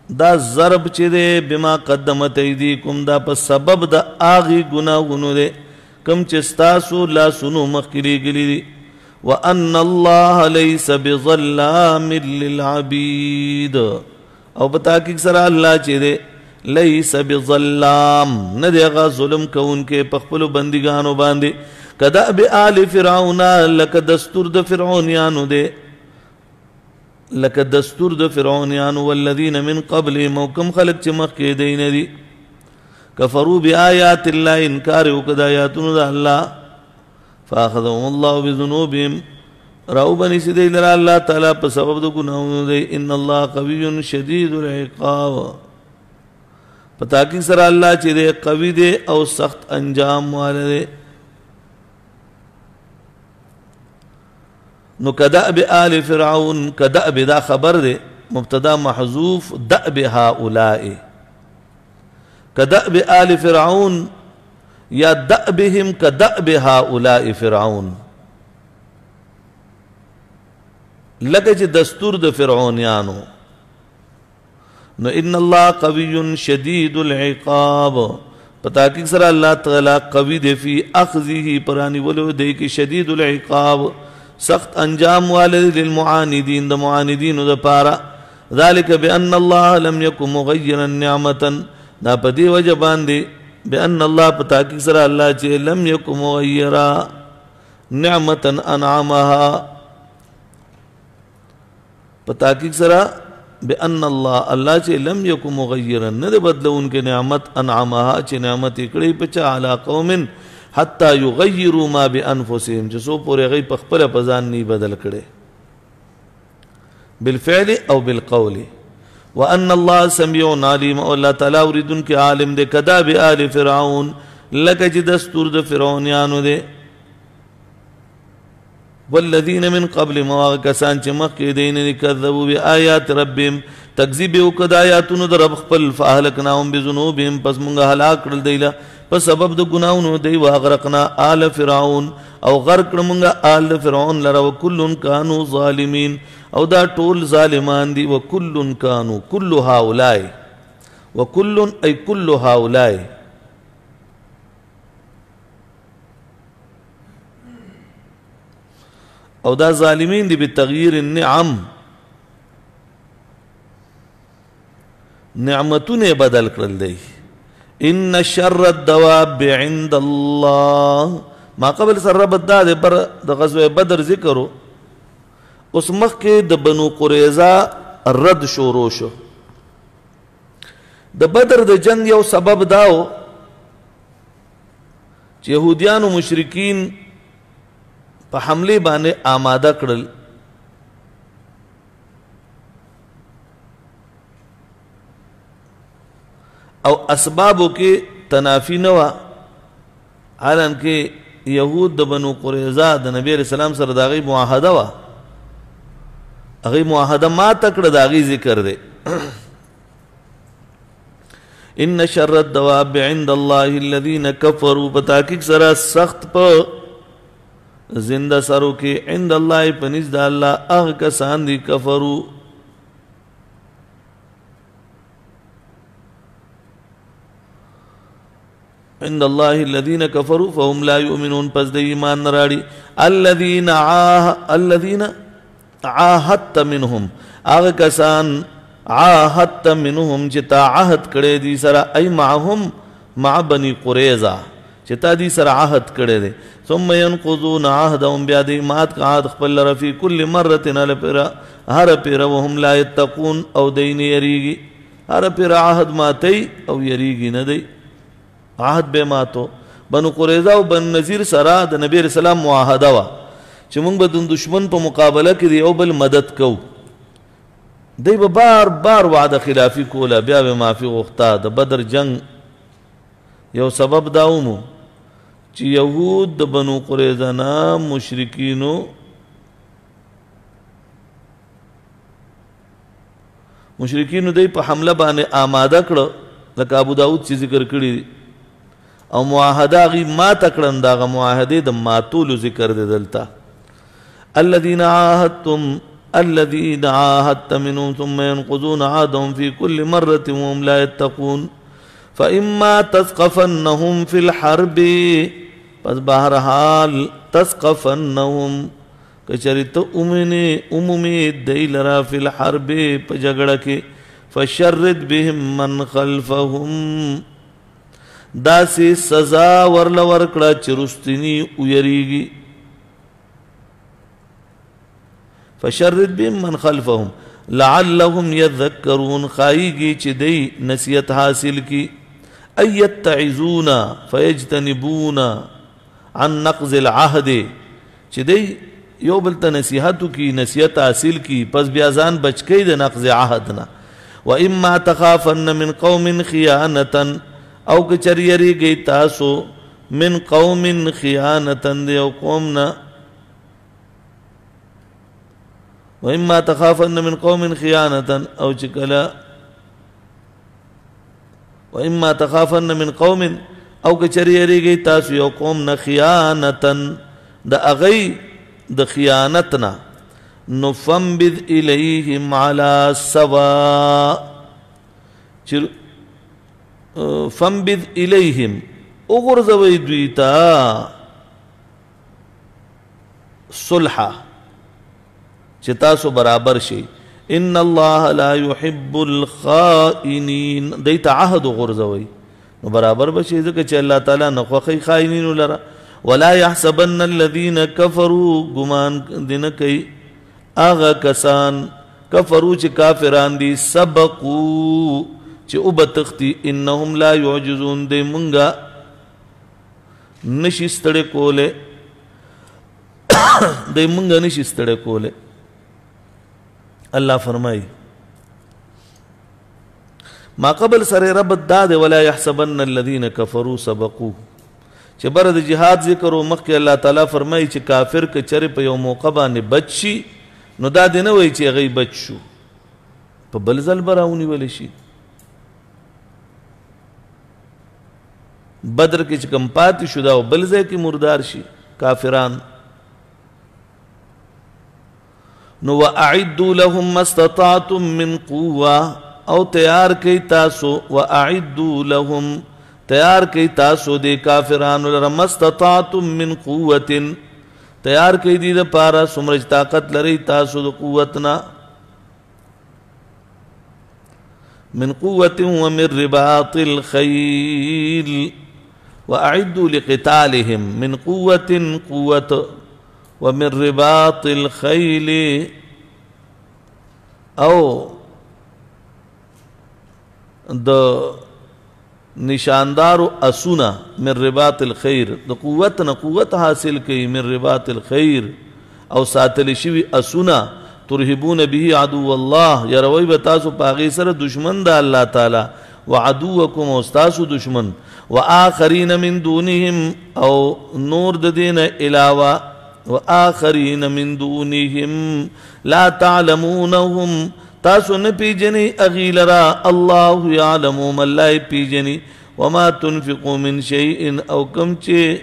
دا ضرب چې دی بما قدمت ایدیکم، دا په سبب د هغې ګناهونو دی کوم چې ستاسو لاسونو مخکې لېږلي دي. وان الله لیس بظلام للعبید، او په تحقیق سره الله چې دی لیس بظلام، نه دی هغه ظلم کوونکی په خپلو بندګانو باندې. کدأب آل فرعون، لکه دستور د فرعونیانو دی، لکه دستور د فرعونیانو. والذین من قبلهم، او کوم خلک چې مخکې دی نه دي، کفروا بآیات الله، انکار یې وکړ د آیاتونو د الله. فاخذهم الله بذنوبهم، راوبنیسي دی لره الله تعالی په سبب د ګناهونو دی. ان الله قوی شدید العقاب، په تحقیق سره الله چې دی قوي دی او سخت انجام واله دی. نو کدأب آل فرعون، کدأب دا خبر دی، مبتدا محذوف، دأب هؤلاء، کدأب آل فرعون یا دأبهم کدأب هؤلاء فرعون، لکه چې دستور د فرعونیانو. نو ان الله قوی شدید العقاب، په تحقیق سره الله تعالی قوي دی فی اخذه پرانی ولو دی کې شدید العقاب سخت انجام والد للمعاندین د معاندینو د پاره. ذلك بأن الله لم يكن مغيرا نعمة، دا په دې وجه باندې بأن الله په تحقیق سره الله چې لم يكن مغيرا نعمة انعمها، په تحقیق سره بأن الله الله چې لم يكن مغيرا نه دی بدلونکی نعمت انعمها چې نعمت یې کړی په چا علی قوم حتی یغیروا ما بانفسهم، چې څو پورې هغوی په خپله په ځان نه بدل کړی بالفعل او بالقول. وان الله سميع عليم، او الله تعالی اوریدونکی عالم دی. کداب آل فرعون، لکه چې دستور د فرعونیانو دی. والذین من قبل، هغه کسان چې مخکې دي نه کذبوا بآیات ربهم، تکذیب یې وکړ د آیاتونو د رب خپل. فاهلکناهم بذنوبهم، پس مونږ هلاک کړل دی له په سبب د ګناهونو دی. واغرقنا آل فرعون، او غرق کړ مونږ آل فرعون لره. وکل کانوا ظالمین، او دا ټول ظالمان دي. وکل کانوا کل هؤلاء، وکل ای کل هؤلاء، او دا ظالمین دي بتغییر النعم، نعمتونه بدل کړل دی. ان شر الدواب عند الله، ما قبل سره ربط دا دی پر د غزوه بدر ذکرو. اوس مخکې د بنو قریظه رد شروع شو. د بدر د جنگ یو سبب داو چې یهودیانو مشرکین په حمله باندې آماده کړل. او اسبابو کې تنافی نه وه، حالانکه یهود د بنو قریظه د نبی علیہ السلام سره د هغوی معاهده وه، هغوی معاهده ماته کړه، د هغوی ذکر دی. ان شر الدواب عند الله الذین کفروا، په تحقیق سره سخت په زنده سرو کې عند الله په نزد د الله هغه کسان دي کفرو، عند الله الذين كفروا فهم لا يؤمنون، پس د ایمان نه راړي. الذين عاهدت منهم، هغه کسان عاهدت منهم چې تا عهد کړی دي سره، ای معهم مع بني قریظه، چې تا دي سره عهد کړی دی. ثم ينقضون عهدهم، بیا دی مات کا عهد خپل لره فی کل مره هر پیره، وهم لا يتقون، او دی نه یریږي. هر پیره عهد ماتي او یریږي نه دی، عهد به ماتو. بنو قریظه او بن نذیر سره د نبی رسول الله معاهده وه چې موږ به د دشمن په مقابله کې د یو بل مدد کوو. دی به بار بار وعده خلافي کوله، بیا به معافي غوښته. د بدر جنگ یو سبب دا ومو چې یهود د بنو قریظه نه مشرکینو دی په حمله باندې آماده کړه، لکه ابو داود چې ذکر کړي دي، او معاهده هغوی ماته کړه، نو د هغه معاهدې د ماتولو ذکر دی دلته. الذین عاهدتم الذين عاهدت منهم ثم ينقضون عهدهم في كل مرة وهم لا يتقون فإما تثقفنهم في الحرب، پس بہرحال تثقفنهم کچری ته عمومي دی لرا فی الحرب په جګړه کې، فشرد بهم من خلفهم، داسې سزا ورله ورکړه چې رستني ویریږي. فشرد بهم من خلفهم لعلهم يذكرون، خایږي چې دی نصیحت حاصل کی. ای یتعظون فیجتنبون عن نقض العهد، چې دی یو بل ته نصیحت وکړي، نصیحت حاصل کی، پس بیا ځان بچ کړي د نقض عهد نه. واما تخافن من قوم خیانة، او که چېرې یریږئ تاسو من قوم خیانة د یو قوم نه، واما تخافن من قوم خیانة، او چې کله واما تخافن من قوم، او که چېرې یریږئ تاسو یو قوم نه خیانة د هغوی د خیانت نه، نو فانبذ الیهم علی سوا، چې فانبذ الیہم وغورځوئ دوی ته صلح چې تاسو برابر شئ. ان الله لا يحب الخائنین، دوی ته عهد وغورځوئ نو برابر به شئ، ځکه چې الله تعالی نه خوښوي خائنینو لره. ولا يحسبن الذين كفروا، ګمان دې نه کوي هغه کسان کفرو چې کافران دي، سبقو چې وبتښتي، انهم لا يعجزون، دی مونږه نشي ستړی کولی، دی مونږه نشي ستړی کولی. الله فرمایي ما قبل سره ربط دا دی، ولا يحسبن الذين كفروا سبقوا، چې بر د جهاد ذکر او مخکې الله تعالی فرمایي چې کافر که چرې په یو موقع باندې بچ شي نو دا دې نه وایي چې هغوی بچ شو، په بل ځل به راونیول شي. بدر کې چې کوم پاتې شو دا بل ځای کې مردار شي کافران. نو وأعدوا لهم ما استطعتم من قوة، او تیار کئ تاسو، وأعدوا لهم تیار کئ تاسو دې کافرانو لره ما استطعتم من قوة، تیار کئ دې دپاره څومره چې طاقت لرئ تاسو د قوت نه، من قوة ومن رباط الخيل، وأعدوا لقتالهم من قوة قوة ومن رباط الخيل، او د نشاندارو اسونه، من رباط الخير د قوت نه قوت حاصل کوي، من رباط الخير او ساتل شوي اسونه، ترهبون به عدو الله، یروي به تاسو په هغې سره دشمن د الله تعالی، وعدوکم او ستاسو دشمن، وآخرین من دونهم او نور د دې نه علاوه، وآخرین من دونهم لا تعلمونهم، تاسو نه پیژنئ هغوی لره، الله یعلمهم، الله یې پیژني. وما تنفقوا من شیء، او کوم چې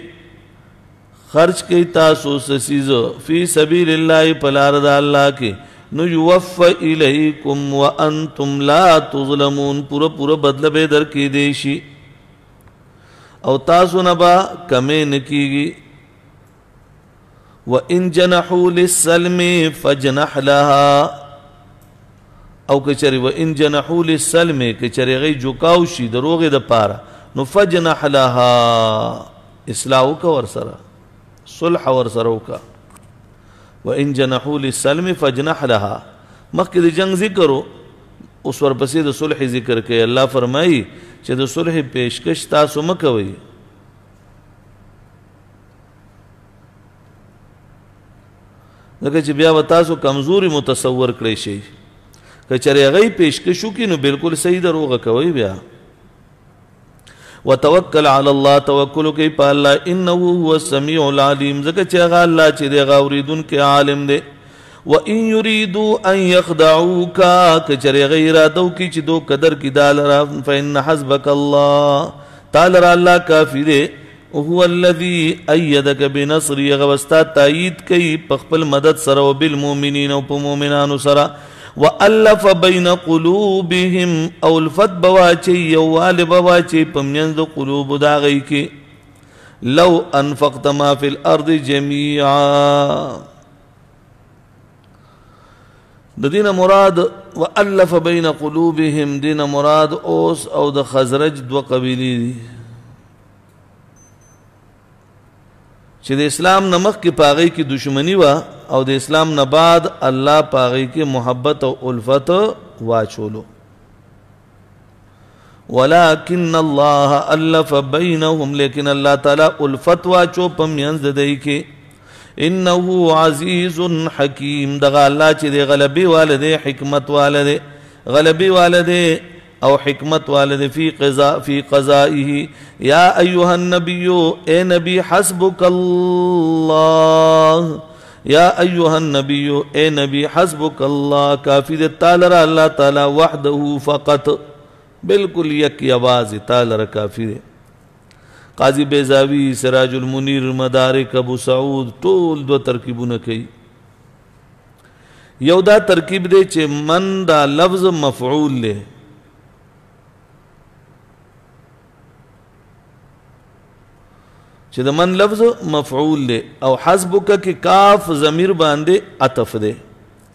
خرج کوي تاسو څه څیز فی سبیل الله په لار د الله کې، نو یوفى الیکم وانتم لا تظلمون، پوره پوره بدله به درکې دی شي او تاسو نه به کمې نه کیږي. وان جنحوا للسلم فاجنح لها، او که چېرې وان جنحوا للسلم، که چېرې هغوی جوکاو شي د روغې دپاره، نو فاجنح لها، اصلاح وکړه ورسره، صلح ورسره وکړه. وان جنحوا للسلم فاجنح لها، مخکې د جنگ ذکر و، اوس ورپسې د صلح ذکر کوي. الله فرمایي چې د صلح پیشکش تاسو مه کوئ، ځکه چې بیا به تاسو کمزوري متصور کړی شئ. که چېرې هغوی پیشکش وکړي نو بالکل صحیح ده، روغه کوئ بیا. وتوکل علی الله، توکل کوي په الله، انه هو السمیع العلیم، ځکه چې هغه الله چې دی هغه اورېدونکی عالم دی. وان یریدوا ان یخدعوک، که چېرې هغه اراده وکړي چې دوکه درکړي دا لره، فان حسبک الله، تا لره الله کافي دی. هو الذي أيدك بنصره، هغه به ستا تایید کوي په خپل مدد سره، وبالمؤمنین او په مؤمنانو سره. وألف بین قلوبهم، او الفت به واچوي، یووالی به واچوي په منځ د قلوبو د هغوی کې. لو انفقت ما فی الارض جمیعا، د دې نه مراد وألف بین قلوبهم، دې نه مراد اوس او د خزرج دوه قبیلې دي چې د اسلام نه مخکې په هغې کې دشمني وه، او د اسلام نه بعد الله په هغې کې محبت او الفت واچولو. ولكن الله الف بینهم، لیکن الله تعالی الفت واچو په منځ د دوی کې. انه عزیز حکیم، دغه الله چې دی غلبې واله دی، حکمت واله دی، غلبې واله دی او حکمت والد، فی قضاء فی قضائه. یا ایها النبی، اے نبی، حسبک الله، یا ایها النبی، اے نبی، حسبک الله، کافی دے تعالی را اللہ تعالی، وحده فقط، بالکل یک یواز تعالی را کافی دے. قاضی بیزاوی، سراج المنیر، مدارک، ابو سعود ټول دو ترکیبونه کوي. یو دا ترکیب دی چې من دا لفظ مفعول دی، چې د من لفظ مفعول دی او حسبک کې کاف ضمیر باندې عطف دی.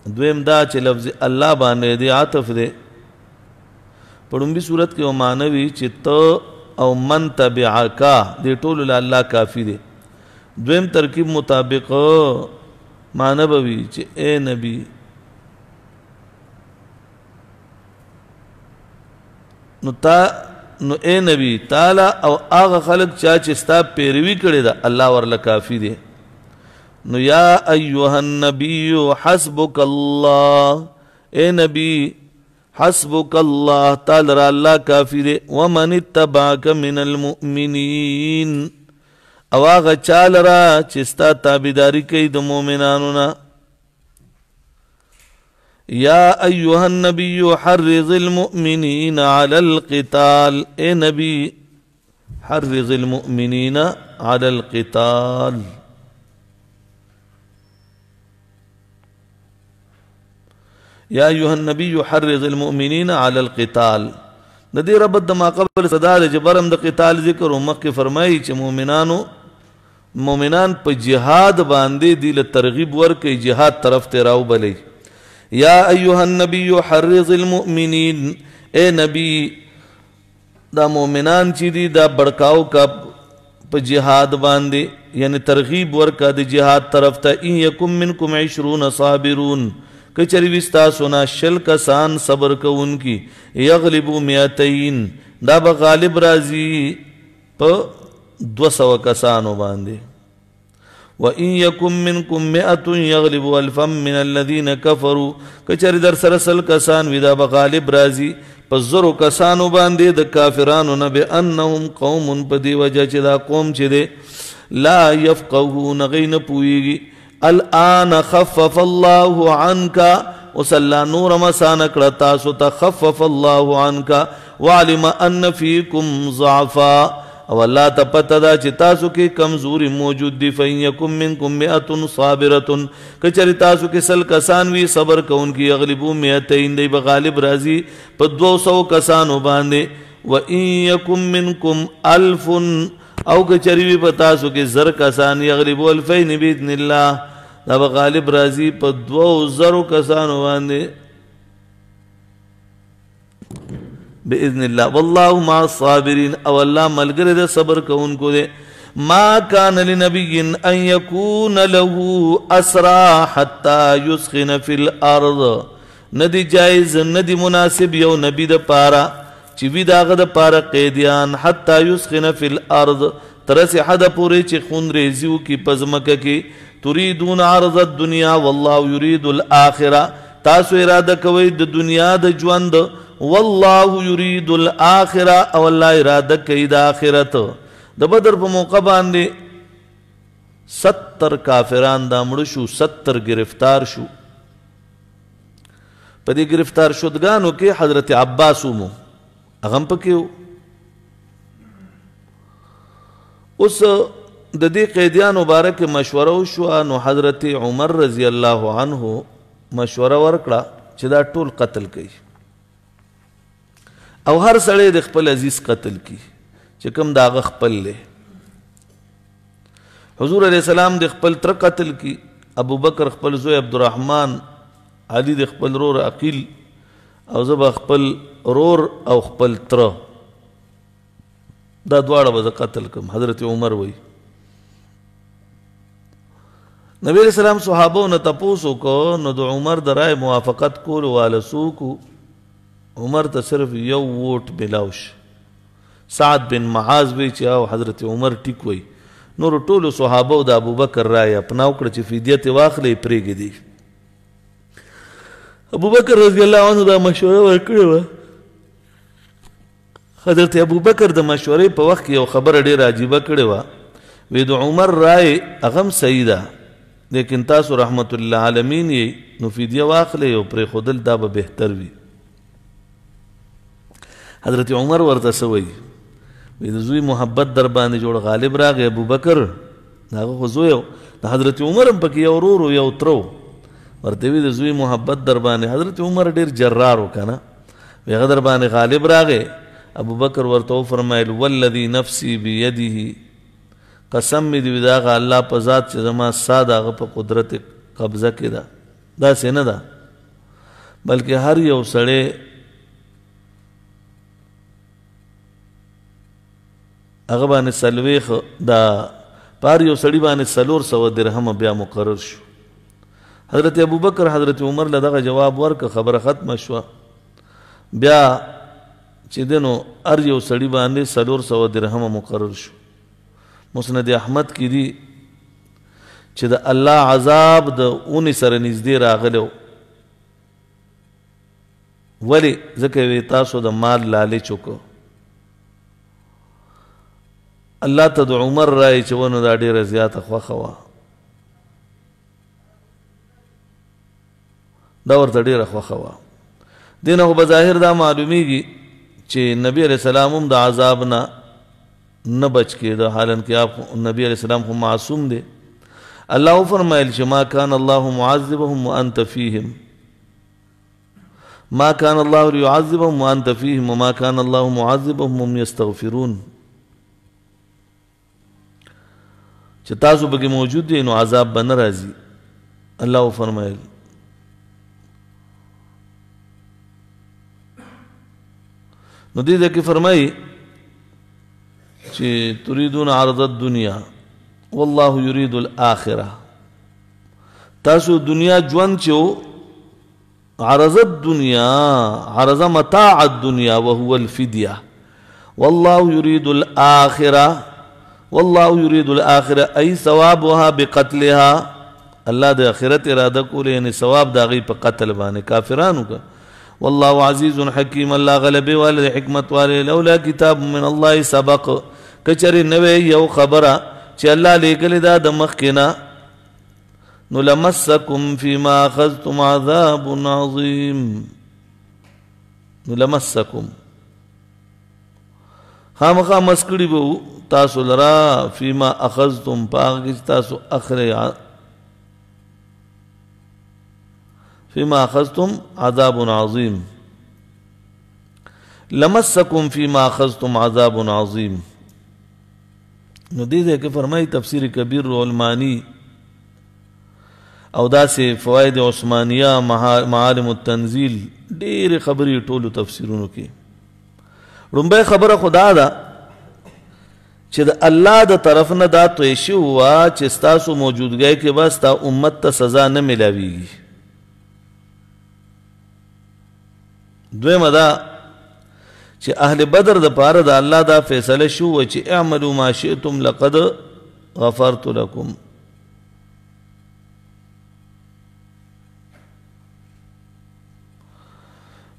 دویم دا چې لفظ الله باندې دی عطف دی. په لومبي صورت کې معنوي چې ته او من تبعک دې ټولو له الله کافي دی. دویم ترکیب مطابق معنی به وي چې اے نبی نو تا نو اے نبی تعالی او هغه خلک چا چې ستا پیروي کړې ده الله ورله کافي دی. نو یا ایها النبی حسبک الله، اے نبی حسبک الله تعالی را الله کافی دی. ومن اتبعک من المؤمنین، او هغه چا لره چې ستا تابعداري کوي د مؤمنانو نه. یا ایها النبی حرض المؤمنین علی القتال، اے نبی حرض المؤمنین علی القتال. یا ایها النبی حرض المؤمنین علی القتال. د دې ربط د ما قبل صدا د جبرم د قتال ذکر او مخکې فرمایي چې مؤمنان په جهاد باندې دی له ترغیب ورکوي، جهاد طرف ته راوبلي. یا ایها النبی حرض المؤمنین، اے نبی دا مؤمنان چې دي دا بړکاو کا په جهاد باندې، یعنی ترغیب ورکا د جهاد طرف ته. ان یکم منکم 20 صابرون، که چېرې وي ستاسو نه 20 کسان صبر کوونکي، یغلبو 200، دا به غالب راځي په 200 کسانو باندې. وَإِن يَكُن مِّنكُم مِّائَةٌ يَغْلِبُوا أَلْفًا مِّنَ الَّذِينَ كَفَرُوا، که چېرې در سره 100 کسان وي دا به غالب راځي په 1000 کسانو باندې د کافرانو نه، بِأَنَّهُمْ قَوْمٌ، په دې وجه چې دا قوم چې دی لا يفقهون، هغوی نه پوهېږي. الآن خفف الله عنك، اوس الله نور هم اسانه کړه تاسو ته. خفف الله عنك وعلم أن فيكم ضعفا، او الله ته پته ده چې تاسو کې کمزوري موجود دي. فإن يكن منكم 100 صابرة، که چېرې تاسو کې 100 کسان وي صبر کوونکي، یغلبو 200، دی به غالب راځي په 200 کسانو باندې. وإن يكن منكم 1000، او که چېرې وي په تاسو کې 1000 کسان، یغلبو 2000 بإذن الله، دا به غالب راځي په 2000 کسانو باندې بإذن الله. والله مع الصابرین، او الله ملګری د صبر کوونکو دی. ما كان لنبي ان يكون له اسرى حتى يسخن في الارض، ندی جائز ندی مناسب یو نبی د پاره چې وي د هغه د پاره قیدیان، حتی يسخن في الارض، تر هسې حده پورې چې خونریزي وکړي په ځمکه کې. تریدون عرض الدنیا والله یرید الاخره، تاسو اراده کوئ د دنیا د ژوند، والله یرید الاخره، او الله اراده کوي د آخرت. د بدر په موقع باندې 70 کافران دا مړه شو، 70 گرفتار شو. په دې گرفتار شدګانو کې حضرت عباس ومو، هغه هم پکې و. اوس د دې قیدیانو باره کې مشوره وشوه، نو حضرت عمر رضی الله عنه مشوره ورکړه چې دا ټول قتل کوي، او هر سړی د خپل عزیز قتل کی چې کوم د هغه خپل دی. حضور علیه السلام د خپل تره قتل کی، ابو بکر خپل زوی عبدالرحمن، علی د خپل رور عقیل، او زه به خپل رور او خپل تره، دا دواړه به زه قتل کړم. حضرت عمر وایي نبی علیہ السلام صحابو نه تپوس وکړو، نو د عمر د رای موافقت کولو واله څوک وو؟ عمر ته صرف یو ووټ ملاو شو. سعد بن معاذ وی چې او حضرت عمر ټیک وی. نور ټولو صحابو د ابوبکر رای اپناو کړه چې فدیه ترې واخلئ پرېږدي. ابوبکر رضی الله عنه دا مشوره ورکړې وه. حضرت ابوبکر د مشورې په وخت کې یو خبره ډېره عجیبه کړې وه، وی د عمر رای هغه هم صحیح ده، لیکن تاسو رحمت الله عالمین یې، نو فدیه واخلئ او پرېښودل دا به بهتر وي. حضرت عمر ورته څه وایي؟ وایي د زوی محبت در باندې جوړ غالب راغی ابوبکر، د هغه خو زوی و، د حضرت عمر هم پکې یو ورور و یو تره و، ورته وایي د زوی محبت در باندې. حضرت عمر ډېر جرار و که نه، وایي هغه در باندې غالب راغی. ابوبکر ورته وفرمایل والذي نفسي بيده، قسم مې دې وي د هغه الله په ذات چې زما ساه د هغه په قدرت قبضه کې ده. داسې نه ده، بلکې هر یو سړی هغه باندې 40 دا په هر یو سړي باندې 400 درهمه بیا مقرر شو. حضرت ابوبکر حضرت عمر له دغه جواب ورکړه، خبره ختمه شوه. بیا چې دی نو هر یو سړي باندې 400 درهمه مقرر شو. مسند احمد کې دي چې د الله عذاب د اونې سره نږدې راغلی و. ولې؟ ځکه وی تاسو د مال لالچ وکړو. الله ته د عمر رای چې ونه دا ډېره زیاته خوښه وه، دا ورته ډېره خوښه وه. دې نه خو بظاهر دا معلومیږي چې نبی علیه السلام هم د عذاب نه نه بچ کېده، حالانکه آپ نبی علیه السلام خو معصوم دی. الله وفرمایل چې ما کان الله معذبهم وانت فیهم، ما کان الله ليعذبهم وانت فیهم وما کان الله معذبهم وهم یستغفرون. چې تاسو پکې موجود دی نو عذاب به نه راځي. الله وفرمایل نو دې ځای کې فرمایي چې تریدون عرض الدنیا والله یرید الآخرة. تاسو دنیا ژوند چې عرض الدنیا، عرض متاع الدنیا وهو الفدیه، والله یرید الآخرة، والله یرید الآخرة ای ثوابها بقتلها. الله د آخرت اراده کوله، یعنی ثواب د هغې په قتل باندې کافرانو که. والله عزیز حکیم، الله غلبې والے دی، حکمت والے. لولا کتاب من الله سبق، که چېرې نه وی یو خبره چې الله لېږلې ده د مخکې نه، نو لمسکم فیما اخذتم عذاب عظیم. نو لمسکم خامخا مس کړي به تاسو لرا فیما اخذتم، په هغه کې چې تاسو اخلئ، فيما أخذتم عذاب عظيم. لمسكم فيما أخذتم عذاب عظيم. نو دې ځای کې فرمایي تفسیر کبیر المانی او داسې فواید عثمانیه، معالم التنزیل، ډېرې خبرې ټولو تفسیرونو کې. لومړۍ خبره خو دا ده چې د الله د طرف نه دا طی شوې وه چې ستاسو موجودګۍ کې به ستا امت ته سزا نه میلاویږي. دویمه دا چې اهل بدر د پاره د الله دا فیصله شو چې اعملوا ما شئتم لقد غفرت لكم.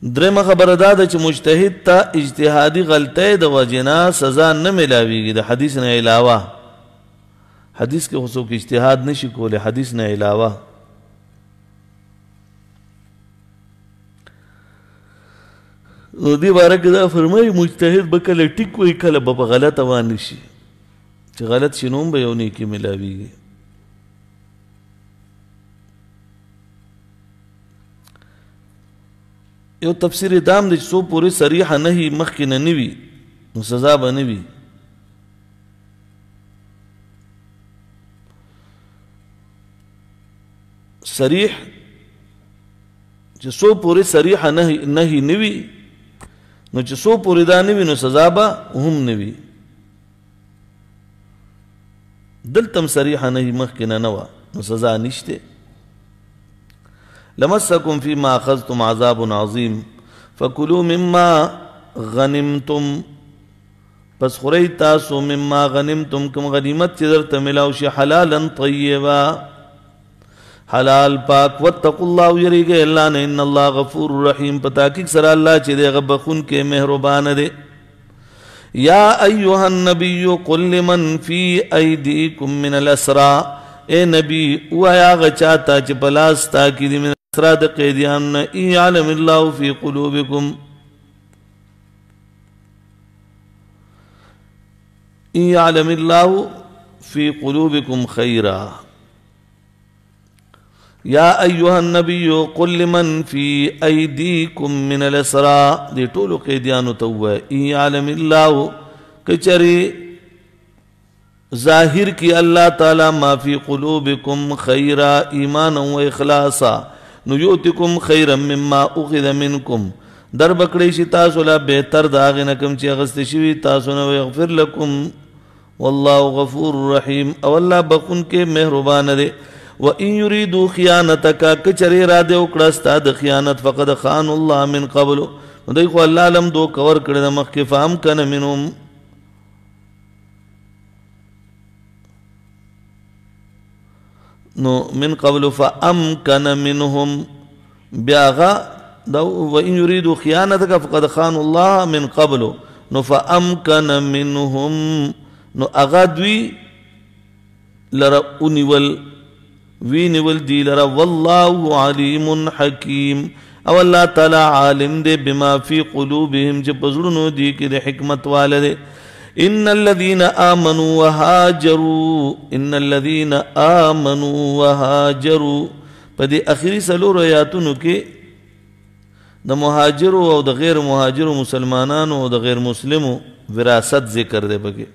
درېمه خبره دا ده چې مجتهد ته اجتهادي غلطۍ د وجې نه سزا نه میلاویږي د حدیث نه علاوه. حدیث کې خو څوک اجتهاد نشي کولی، حدیث نه علاوه. نو دې باره کې دا فرمایي مجتهد به کله ټیک وي، کله به په غلطه باندې شي، چې غلط شي نو هم به یو نیکي میلاویږي. یو تفسیر دام دی چې څو پورې صریحه نهي مخکې نه نه وي نو سزا به نه وي. صریح چې څو پورې صریحه نهي نه وي، نو چې څو پورې دا نه وي نو سزا به هم نه وي. دلته هم صریحه نهي مخکې نه نه وه نو سزا نشته. لمسکم فیما اخذتم عذاب عظیم فکلوا مما غنمتم، پس خورئ تاسو مما غنمتم، کوم غنیمت چې درته میلاو شي، حلالا طیبا، حلال پاک. واتقوا الله، ویریږئ الله نه، ان الله غفور رحیم، په تحقیق سره الله چې دی هغه بخښونکی مهربان دی. یا ایها النبی قل لمن فی ایدیکم من الاسرا، اے نبی ووايه هغه چا ته چې په لاس ستا کې دي من الاسرا د قیدیانو نه، ان یعلم الله فی قلوبکم، ان یعلم الله فی قلوبکم خیرا. یا ایها النبی قل لمن فی ایدیکم من الاسرا، دې ټولو قیدیانو ته ووایه ان یعلم الله، که چېرې ظاهر کی الله تعالی ما فی قلوبکم خیرا ایمانا و اخلاصا نو یؤتکم خیرا مما اخذ منکم، در بکړی شي تاسو لا بهتر د هغې نه کوم چې اخیستې شوي تاسو نه، ویغفر لکم والله غفور رحیم، او الله بخښونکی مهربان دی. وان یریدو خیانتک، که چېرې اراده وکړه ستا د خیانت، فقد خانوا الله من قبل، نو دوی خو الله لم دوکه ورکړې ده مخکې، فامکن منهم نو من قبل فامکن منهم، بیا هغه دا وان یریدو خیانتک فقد خانوا الله من قبل، نو فامکن منهم، نو هغه دوی لره ونیول، وینیول دی لره، والله علیم حکیم، او الله تعالی عالم دی بما فی قلوبهم چې په زړونو دی کې د حکمت واله دی. ان الذين آمنوا وهاجروا، ان الذين آمنوا وهاجروا، په دې اخري څلورو آیاتونو کې د مهاجرو او د غیر مهاجرو مسلمانانو او د غیر مسلمو وراثت ذکر دی پکې.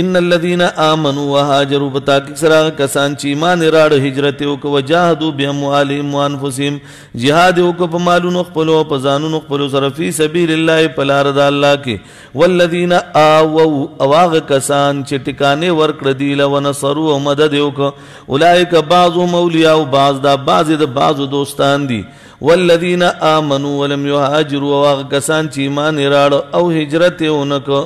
ان الذين آمنوا وهاجروا، په تحقیق سره هغه کسان چې ایمان یې راوړ، هجرت یې وکړ، وجاهدوا باموالهم وانفسهم، جهاد یې وکړ په مالونو خپلو او په ځانونو خپلو سره، فی سبیل الله، په لاره د الله کې، والذین آووا، او هغه کسان چې ټکانې ورکړه دوی له، ونصروا، او مدد یې وکړ، اولئک بعضهم اولیاء بعض، دا بعضې د بعضو دوستان دي. والذین آمنوا ولم یهاجروا، او هغه کسان چې ایمان یې راوړ او هجرت یې ونه کړ،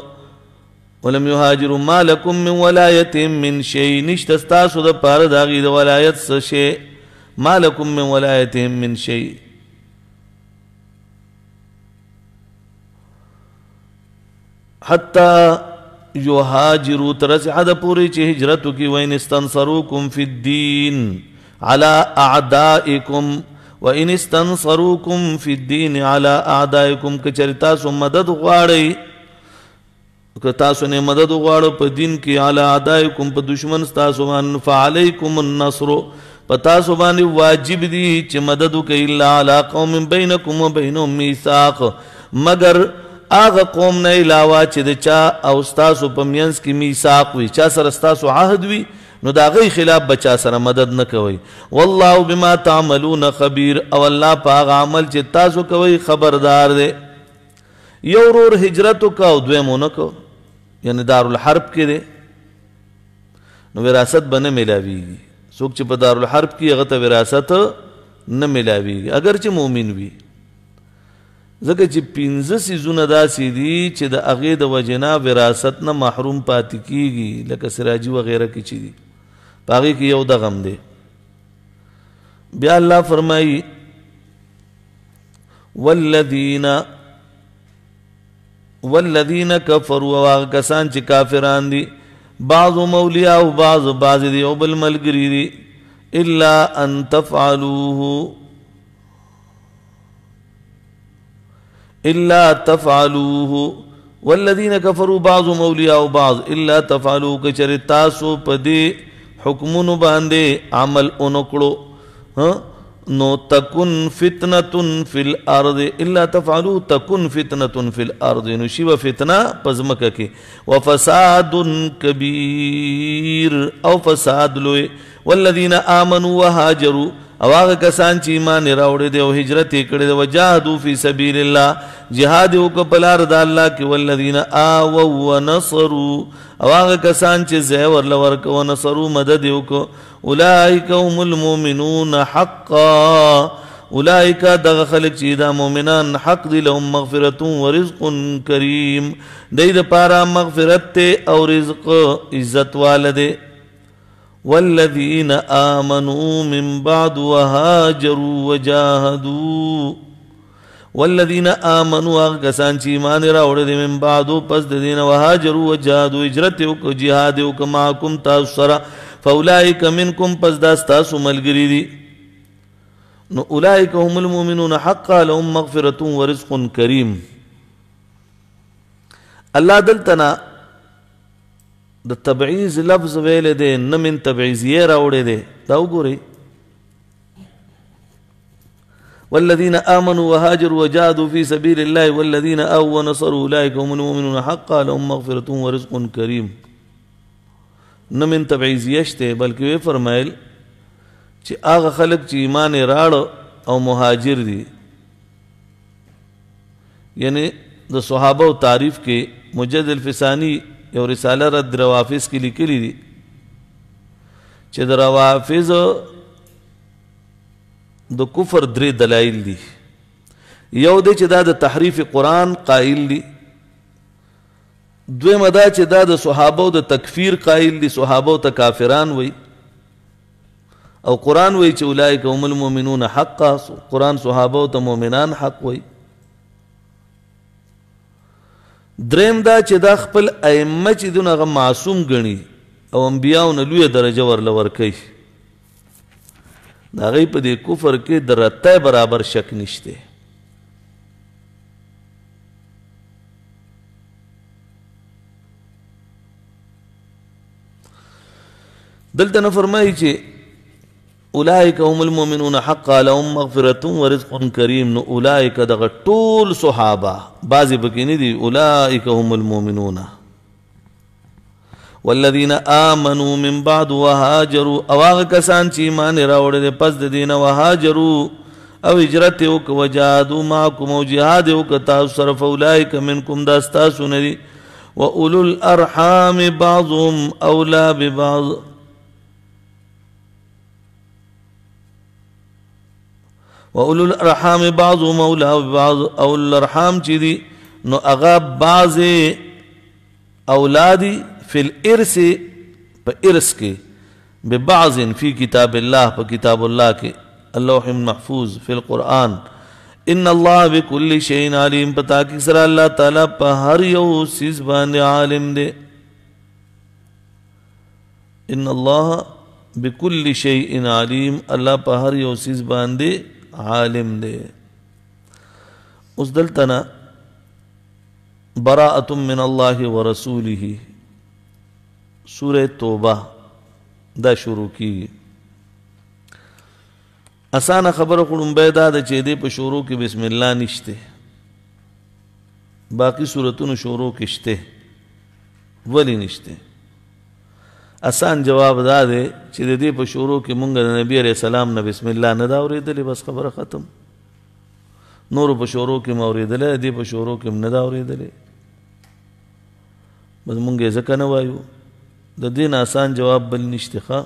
ولم یهاجروا ما لکم من ولایتهم من شیء، نشته ستاسو د پاره د هغوی د ولایت څه شی، ما لکم من ولایتهم من شیء. حتی یهاجروا، تر هسې حده پورې چې هجرت وکړي، وان استنصروکم فی الدین علی اعدائکم، وان استنصروکم فی الدین علی اعدائکم، که چېرې تاسو مدد غواړئ، که تاسو نه مدد غواړو په دین کې، علی اعدائکم، په دشمن ستاسو باندې، فعلیکم النصر، په تاسو باندې واجب دي چې مدد وکړئ، الا علی قوم بینکم وبینهم میثاق، مګر هغه قوم نه علاوه چې د چا او ستاسو په منځ کې میثاق وي، چا سره ستاسو عهد وي، نو د هغې خلاف به چا سره مدد نه کوئ. والله بما تعملون خبیر، او الله په هغه عمل چې تاسو کوئ خبردار دی. یو ورور هجرت وکړه او دویم ونه کړ، یعنی دارالحرب کې دی، نو وراثت به نه میلاویږي. څوک چې په دارالحرب کې هغه ته وراثت نه میلاویږي، اګر چې مؤمن وي، ځکه چې پنځه څیزونه داسې دي چې د هغې د وجې نه وراثت نه محروم پاتې کیږي، لکه سراجي وغیره کې چې دي، په هغې کې یو دغه هم دی. بیا الله فرمایي والذین کفروا، او هغه کسان چې کافران دي، بعضهم اولیاء بعض، بعض دي یو بل ملګري دي، الا ان تفعلوه، الا تفعلوه، والذین کفروا بعضهم اولیاء بعض الا تفعلوه، که چېرې تاسو په دې حکمونو باندې عمل ونه کړو، نو تکن فتنة فی الارض، الا تفعلوا تکن فتنة فی الارض، نو شي به فتنه په ځمکه کې، وفساد کبیر، او فساد لوی. والذین آمنوا وهاجروا، او هغه کسان چې ایمان یې راوړی دی او هجرت یې کړی دی، وجاهدوا فی سبیل الله، جهاد یې وکړ په لار د الله کې، والذین آووا ونصروا، او هغه کسان چې ځای ورله ورکړ، ونصروا، مدد یې وکړ، اولئک هم المؤمنون حقا، اولئک دغه خلک چې دا مؤمنان حق دي، لهم مغفرة ورزق کریم، دوی دپاره مغفرت دی او رزق عزت واله دی. والذین آمنوا من بعد وهاجروا وجاهدوا، والذین آمنوا، هغه کسان چې ایمان یې راوړی دی، من بعد، پس د دې نه، وهاجروا وجاهدوا، هجرت یې وکړ، جهاد یې وکړ، معکم، تاسو سره، فاولئک منکم، پس دا ستاسو ملګري دي. نو اولئک هم المؤمنون حقا لهم مغفرة ورزق کریم. الله دلته نه د تبعیض لفظ ویلی دی، نه من تبعیضیه راوړی دی. دا وګورئ، والذین آمنوا وهاجروا وجاهدوا فی سبیل الله والذین آووا ونصروا اولئک هم المؤمنون حقا لهم مغفرة ورزق کریم. نه من تبعیضیه شته، بلکې ویې فرمایل چې هغه خلک چې ایمان یې راړه او مهاجر دي، یعنی د صحابه تعریف کې مجد الفسانی یو رساله رد روافض کې لیکلي دي چې د روافض د کفر درې دلایل دي. یو دی چې دا د تحریف قرآن قائل دي، دویمه دا چې دا د صحابو د تکفیر قائل دي، صحابو ته کافران وایي، او قرآن وایي چې اولئک هم المؤمنون حقا، قرآن صحابو ته مؤمنان حق وایي. دریم دا چې دا خپل ائمه چې دونه هغه معصوم ګڼي او انبیاو نه لویه درجه ورله ورکوي، د هغوی په دې کفر کې د رتی برابر شک نشته. دلته نه فرمایي چې اولئک هم المؤمنون حقا لهم مغفرة ورزق کریم. نو اولئک دغه ټول صحابه، بعضې پکې نه دي، اولئک هم المؤمنون والذین آمنوا من بعد وهاجروا، او هغه کسان چې ایمان یې راوړی دی پس د دې نه، وهاجروا او هجرت یې وکړ، وجاهدوا معکم او جهاد یې وکړ تاسو سره، فاولئک منکم، دا ستاسو نه دي. واولو الارحام بعضهم اولی ببعض. واولو الارحام بعضهم اولی ببعض، اولو الارحام چې دي نو هغه بعضې اولادي فی الارث، په ارث کې، ببعض فی کتاب الله، په کتاب الله کې، اللوح المحفوظ فی القرآن. ان الله بكل شیء علیم، په تحقیق سره الله تعالی په هر یو څیز باندې عالم دی. ان الله بكل شیء علیم، الله په هر یو څیز باندې عالم دی. اوس دلته نه براءة من الله ورسوله، سورة توبه دا شروع کیږي. اسانه خبره خو لومبی دا ده چې دې په شروع کې بسم الله نشته، باقي سورتونو شروع کې شته، ولې نشته؟ اسان جواب دا دی چې د دې په شروع کې مونږ د نبی علیہ السلام نه بسم الله نه دا اورېدلې، بس خبره ختم. نورو په شروع کې مو اورېدلې، دې په شروع کې نه دا اورېدلې، بس مونږ یې ځکه نه وایو. د دې نه اسان جواب بل نشته. ښه،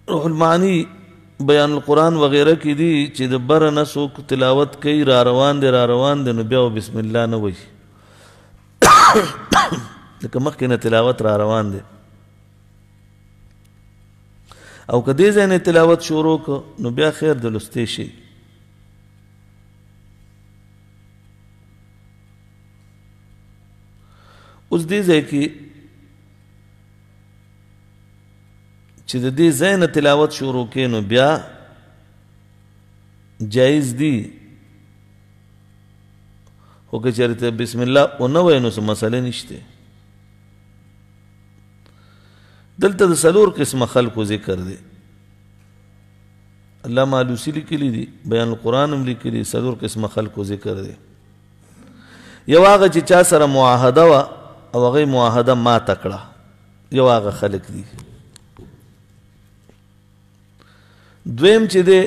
روح المعانی بیان القرآن وغیرہ کې دي چې د بره نه څوک تلاوت کوي، را روان دی را روان دی، نو بیا بسم الله نه وایي، لکه مخکې نه تلاوت را روان دی. او که دې ځای نه تلاوت شروع کړ نو بیا خیر د لوستی شي. اوس دې ځای کې چې د دې ځای نه تلاوت شروع کړي نو بیا جایز دی، خو که چېرته بسم الله ونه وایي نو څه مسله نشته. دلته د څلور قسمه خلکو ذکر دی. علامه آلوسي لیکلي دي، بیان القرآن هم لیکلي، څلور قسمه خلکو ذکر دی. یو هغه چې چا سره معاهده وه او هغې معاهده ماته کړه، یو هغه خلک دي. دویم چې دی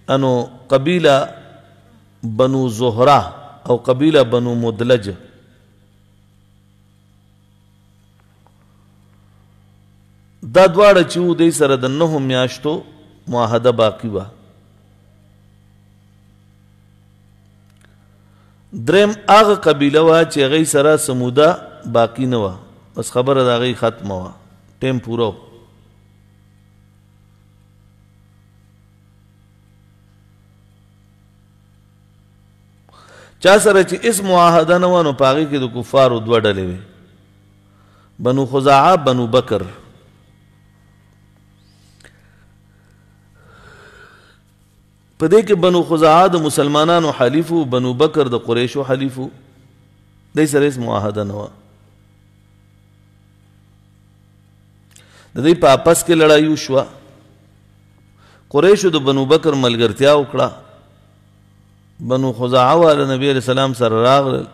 انو قبیله بنو زهره او قبیله بنو مدلج، دا دواړه چې وو دی سره د نهو میاشتو معاهده باقي وه. دریم هغه قبیله وه چې هغې سره څه موده باقي نه وه، بس خبره د هغې ختمه وه، ټایم پوره و. چا سره چې هېڅ معاهده نه وه نو په هغې کې د کفارو دوه ډلې وې، بنو خزاعه بنو بکر. په دې کې بنو خزاعه د مسلمانانو حلیف و، بنو بکر د قریشو حلیف و، دې سره هېڅ معاهده نه وه. د دې په آپس کې لړایي وشوه. قریشو د بنو بکر ملګرتیا وکړه، بنو خزاعه واله نبی علیہ السلام سره راغلل.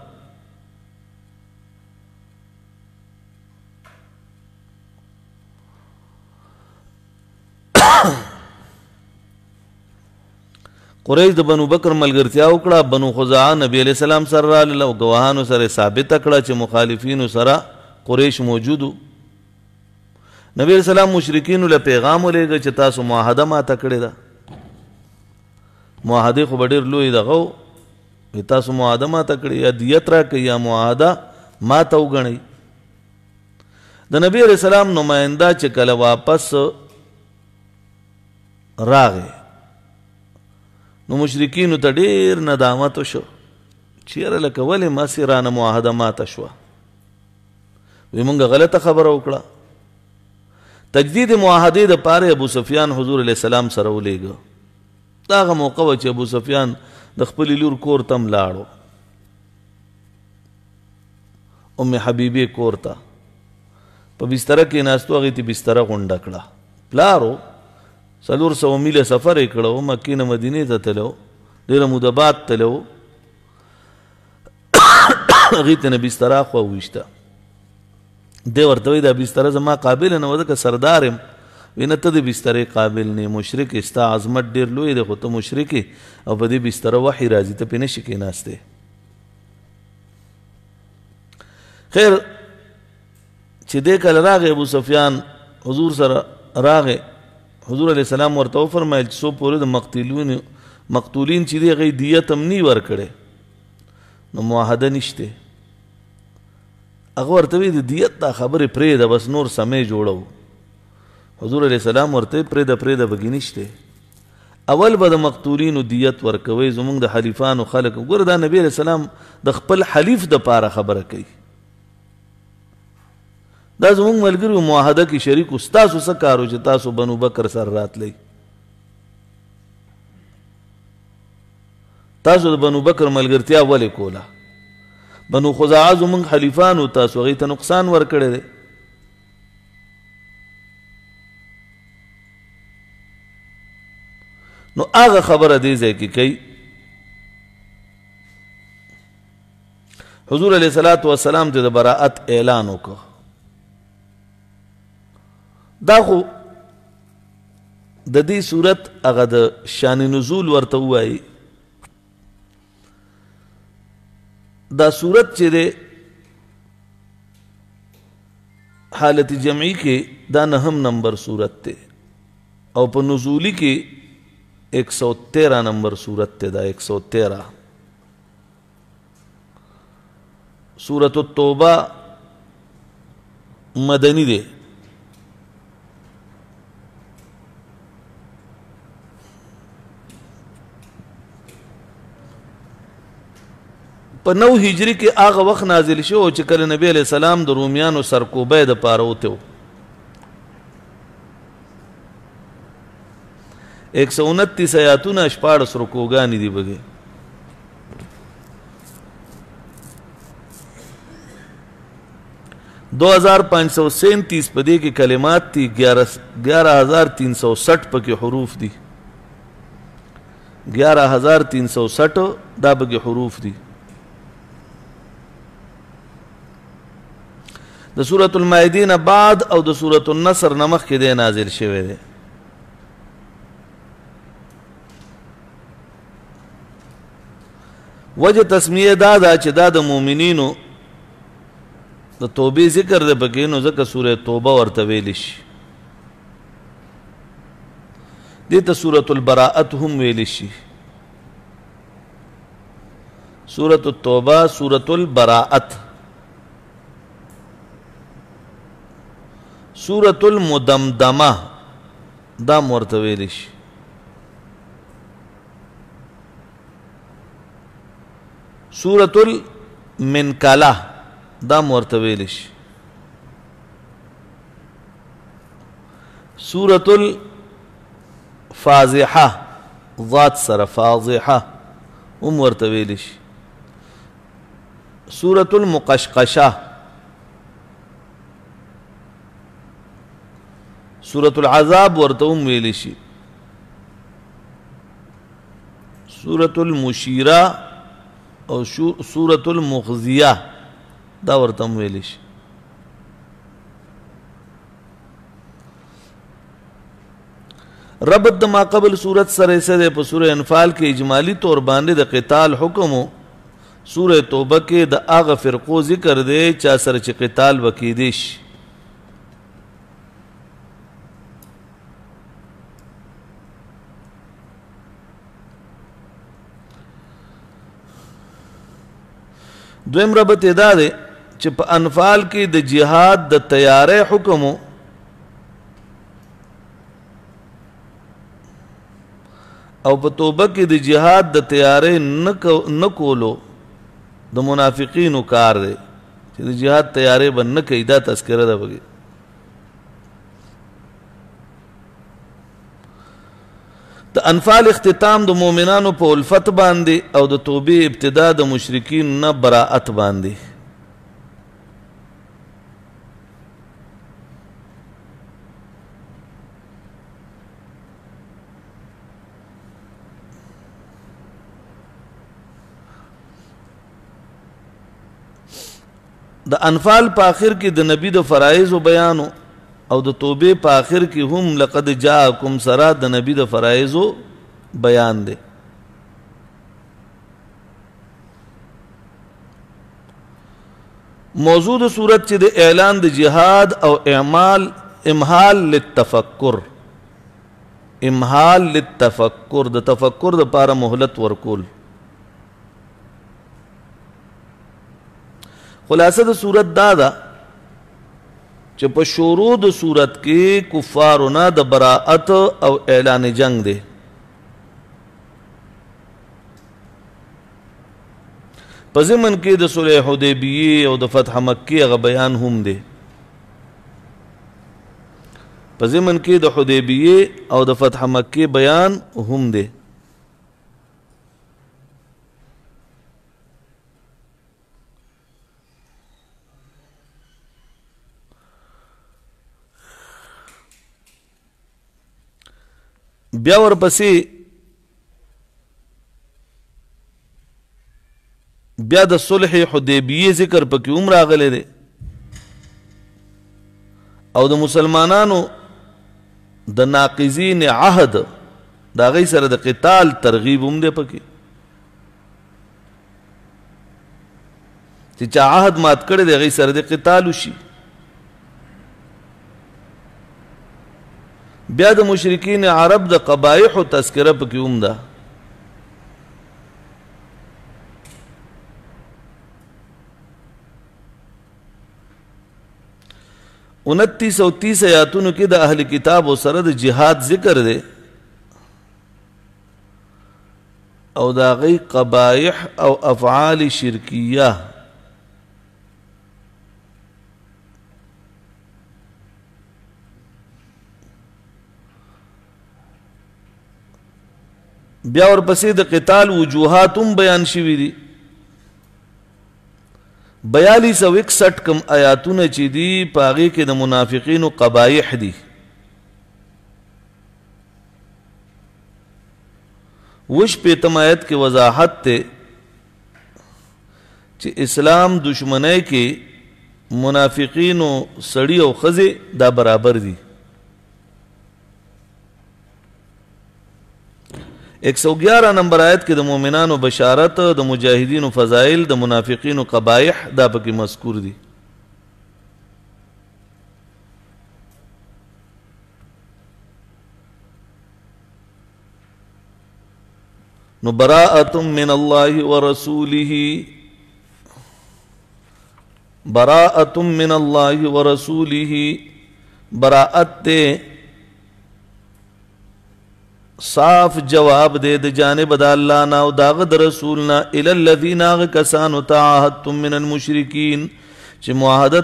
قریش د بنو بکر ملګرتیا وکړه، بنو خزاعه نبی علیہ السلام سره راغلل او ګواهانو سره ثابته کړه چې مخالفینو سره قریش موجودو. نبی علیہ السلام مشرکینو له پیغام ولېږه چې تاسو معاهده ماته کړې ده. معاهدې خو به ډېر لوی دغه و، تاسو معاهده ماته کړې، یا دیت راکړئ یا معاهده ماته وګڼئ. د نبی علیہ السلام نماینده چې کله واپس راغی نو مشرکینو ته ډېر ندامت وشو چې یاره لکه ولې ماسې رانه معاهده ماته شوه، وی مونږ غلطه خبره وکړه. تجدید معاهدې د پاره ابو سفیان حضور علیه السلام سره ولېږه. دا هغه موقع وه چې ابو سفیان د خپلې لور کور ته هم لاړو، ام حبیبې کور ته. په بستره کې ناستو، هغې ته بستره غونډه کړه. پلارو 400 میله سفر یې کړی و، مکې نه مدینې ته تللی و، ډېره موده بعد تللی و. هغې ته نه بستره اخوا وویشته. دی ورته وایي دا بستره زما قابله نه وه ځکه سردار یم. وایي نه، ته د بسترې قابل نه یې، مشرک یې، ستا عظمت ډېر لوی دی خو ته مشرک یې او په دې بستره وحي راځي، ته پرې نه شې کښېناستی. خیر چې دی کله راغی ابو سفیان حضور سره راغی، حضور علیه السلام ورته وفرمایل چې څو پورې د مقتولین چې دی هغوی دیت هم نه ورکړی نو معاهده نشته. هغه ورته وایي د دیت دا خبرې پرېږده، بس نور سمې جوړو. حضور علیه السلام ورته وایي پرېږده پرېږده، پکې نشته. اول به د مقتولینو دیت ورکوئ، زموږ د حلیفانو خلک. ګوره دا نبی علیه السلام د خپل حلیف دپاره خبره کوي، دا زموږ ملګري معاهده کې شریک و، ستاسو څه کار و چې تاسو بنو بکر سره راتلئ؟ تاسو د بنو بکر ملګرتیا ولې کوله؟ بنو خزاعه زموږ حلیفان و، تاسو هغوی ته نقصان ورکړی دی. نو هغه خبره دې ځای کې کوي. حضور علیه الصلاة والسلام ته د براءت اعلان وکړ. دا خو د دې صورت هغه د شان نزول ورته ووایي. دا صورت چې دی حالت جمعي کې دا نهم نمبر صورت دی، او په نزولی کې 113 نمبر صورت دی. دا 113 سورة التوبه مدني دی. په 9 هجري کې هغه وخت نازل شو چې کله نبی علیہ السلام د رومیانو سرکوبۍ د پاره وته و. 129 آیاتونه 14 رکوګانې دي بګې. 2537 په دې کې کلمات دي، 11360 پکې حروف دي. 11360 دا پکې حروف دي. د سورة المائدې نه بعد او د سورة النصر نه مخکې دی نازل شوی دی. وجه تسمیه دا ده چې دا د مؤمنینو د توبې ذکر دی پکې، نو ځکه سورة توبه ورته ویلی شي. دې ته سورة البراءت هم ویلی شي. سورة التوبه، سورة البراءت، سورة المدمدمه دا هم ورته ویلی شي. سورة المنکله دا هم ورته ویلی شي. سورة الفاضحه ذات سره فاضحه هم ورته ویلی شي. سورة المقشقشه، سورة العذاب ورته هم ویلی شي. سورة المشیرہ او سورة المخزیہ دا ورته هم ویلی شي. ربط د ما قبل سورت سره څه دی؟ په سورة انفال کې اجمالی طور باندې د قتال حکم، سورة توبه کې د هغه فرقو ذکر دی چا سره چې قتال وکیدی شي. دویم ربط یې دا دی چې په انفال کې د جهاد د تیارۍ حکم او په توبه کې د جهاد د تیارۍ نه کولو د منافقینو کار دی چې د جهاد تیارۍ به نه کوي، دا تذکره ده پکې. د انفال اختتام د مؤمنانو په الفت باندې او د توبې ابتدا د مشرکین نه براءت باندې. د انفال په آخر کې د نبی د فرایض بیانو او د توبې په آخر کې هم لقد جاءکم سره د نبی د فرایض بیان دی. موضوع د صورت چې د اعلان د جهاد او اعمال امهال للتفکر، امهال للتفکر، د تفکر د پاره مهلت ورکول. خلاصه د صورت دا ده چې په شروع د صورت کې کفارو نه د براءت او اعلان جنگ دی. په ضمن کې د صلح حدیبیې او د فتح مکې هغه بیان هم دی. په ضمن کې د حدیبیې او د فتح مکې بیان هم دی. بیا ورپسې بیا د صلح حدیبیې ذکر پکې هم راغلی دی او د مسلمانانو د ناقضین عهد د هغې سره د قتال ترغیب هم دی پکې، چې چا عهد مات کړی دی هغې سره د قتال وشي. بیا د مشرکین عرب د قبایحو تذکره پکې هم ده. 29 او 30 آیاتونو کې د اهل کتابو سره د جهاد ذکر دی او د هغې قبایح او افعال شرکیه. بیا ورپسې د قتال وجوهات هم بیان شوي دي. 42 او 61 کم آیاتونه چې دي په هغې کې د منافقینو قبایح دي. 28 آیت کې وضاحت دی چې اسلام دشمنۍ کې منافقینو سړي او ښځې دا برابر دي. 111 نمبر آیت کې د مؤمنانو بشارت، د مجاهدینو فضائل، د منافقینو قبایح دا پکې مذکور دي. نو براءة من الله ورسوله، براءة من الله ورسوله، براءت تے صاف جواب دے د جانب د الله نه او د هغه د رسول نه، الی الذین هغه کسانو ته عاهدتم من المشرکین چې معاهده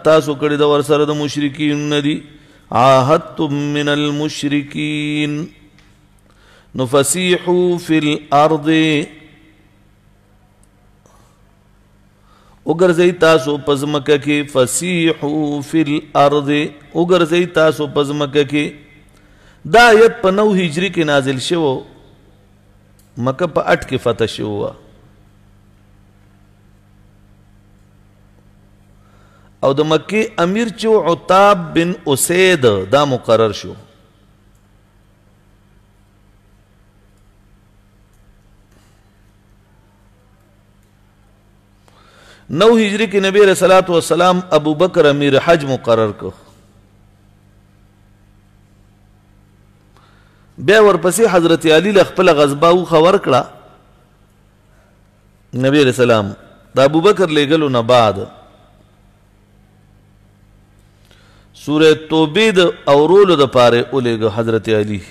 تاسو کړې ده ورسره د مشرکین نه دي. عاهدتم من المشرکین نو فسیحوا فی الارض، وګرځئ تاسو په ځمکه کې. فسیحوا فی الارض، وګرځئ تاسو په ځمکه کې. دا آیت په 9 هجري کې نازل شوی. مکه په 8 کې فتح شوه. او د مکې امیر چې عتاب بن اسید دا مقرر شو. 9 هجری کې نبی علیہ الصلوۃ والسلام ابو بکر امیر حج مقرر کو. بیا ورپسې حضرت علی له خپله غزبه اوښه ورکړه. نبی علیہ السلام د ابو بکر لېږلو نه بعد سورة توبې د اورولو دپاره یې ولېږه حضرت علی.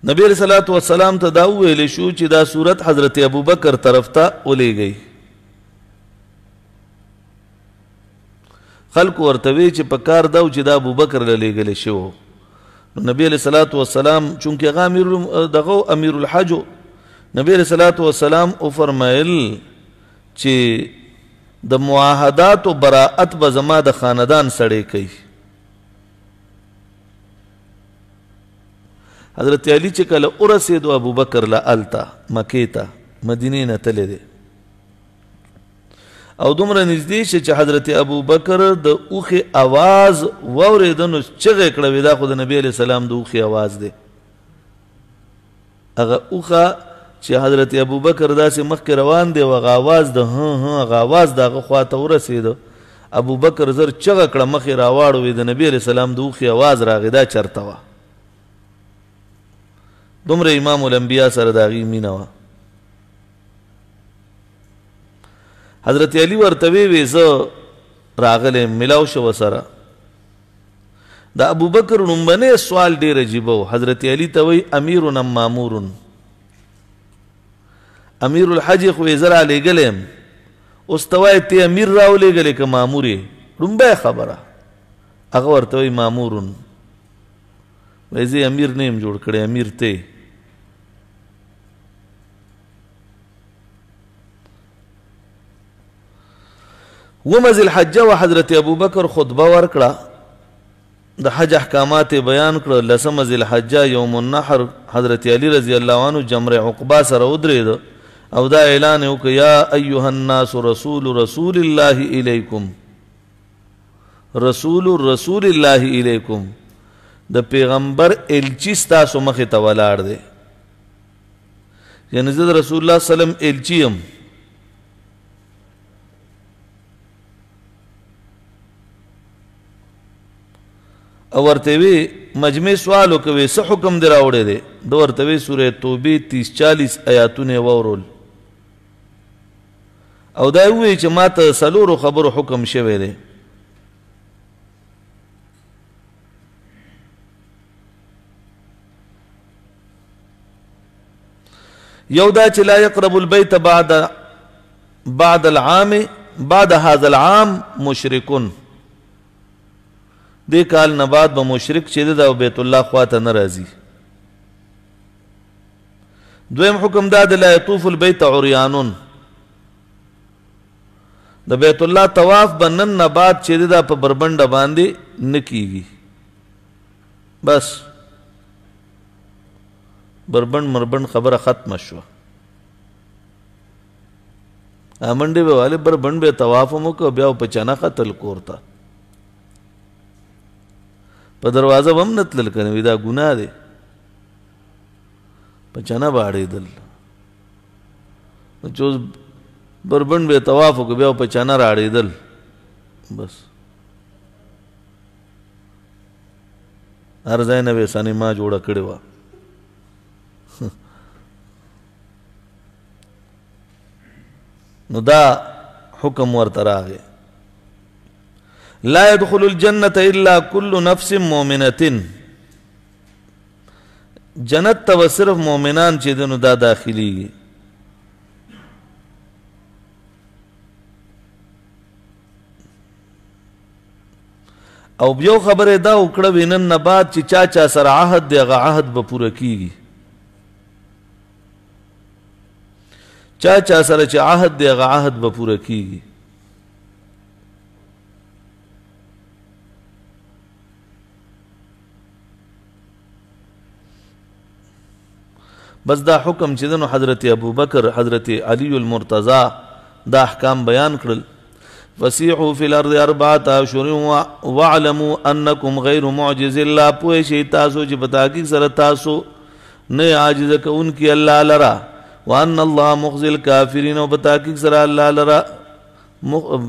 نبی علیہ الصلوۃ والسلام ته دا وویل شو چې دا سورت حضرت ابوبکر طرف ته ولېږئ. خلکو ورته وی چې په کار دا و چې دا ابوبکر له لېږلی شوی و. نو نبی علیہ الصلوۃ والسلام چونکې هغه امیر دغه امیر الحج، نبی علیہ الصلوۃ والسلام وفرمایل چې د معاهداتو براءت به زما د خاندان سړی کوي. حضرت علی چې کله ورسېدو ابوبکر له هلته مکې ته مدینې نه تللی دی او دومره نږدې شي چې حضرت ابوبکر د اوښې اواز واورېده نو چغې کړه وی دا خو د نبی علیه السلام د اوښې اواز دی. هغه اوښه چې حضرت ابوبکر داسې مخکې روان دی او هغه اواز د هه هه هغه اواز د هغه خواته ورسېده، ابوبکر زر چغه کړه مخ یې راواړو وی د نبی علیه السلام د اوښې اواز راغی، دا چرته وه؟ دومره امام الانبیا سره د هغې مینه وه. حضرت علی ورته وی وی زه راغلی یم، ملاو شو سره. د ابوبکر لومبنی سوال ډېر عجیبه و. حضرت علی ته وایي امیر ام مامور؟ امیر الحج خو یې زه رالیږلی یم، اوس ته وایې ته امیر راولېږلې که مامور یې؟ لومبی خبره. هغه ورته وایي مامور. وایي زه امیر نه یم جوړ کړی، امیر ته. ومه ذي الحجه و حضرت ابوبکر خطبه ورکړه، د حج احکامات بیان کړه. لسمه ذي الحجه یوم النحر حضرت علی رضی الله عنه جمر عقبه سره ودرېده او دا اعلان یې وکړ یا ایها الناس رسول رسول الله الیکم، رسول رسول الله الیکم، د پیغمبر الچی ستاسو مخې ته ولاړ دی، یعنی زه د رسول الله صلی الله علیه وسلم الچی یم. او ورته وی مجمع سوال وکوي څه حکم دی راوړی دی؟ ده ورته وی سورة توبې 30 40 آیاتونه یې واورول او دا یې وویل چې ما ته څلورو خبرو حکم شوی دی. یو دا چې لا یقرب البیت بعد العام بعد هذا العام مشرکون، دې کال نه بعد به مشرک چې دی دا بیت الله خواته نه راځي. دویم حکم دا دی لا یطوف البیت عریانون، د بیت الله طواف به نن نه بعد چې دی دا په بربنډه باندې نه کیږي. بس بربنډ مربنډ خبره ختمه شوه. منډې به والې بربنډ به طواف هم وکړ، بیا په چنه ختل کور ته، په دروازه به هم نه تلل که نه وي دا ګناه دی، په چنه به اړېدل. نو چې اوس بربنډ به طواف وکړ بیا په چنه رااړېدل، بس هر ځای نه به یې سینما جوړه کړې وه. نو دا حکم ورته راغی لا يدخل الجنة إلا كل نفس مؤمنة، جنت ته به صرف مؤمنان چې دی نو دا داخليږي. او یو خبره دا وکړه وی نن نه بعد چې چا چا سره عهد دی هغه عهد به پوره کیږي. چا چا سره چې عهد دی هغه عهد به پوره کیږي. بس دا حکم چې دنو حضرت ابوبکر حضرت علی المرتضی دا احکام بیان کړل. فسیحوا فی الارض اربعة اشهر واعلموا انکم غیر معجز الله، پوه شئ تاسو چې په تحقیق سره تاسو نه عاجز کوونکي الله لره، وان الله مخزي الکافرین، او په تحقیق سره الله لره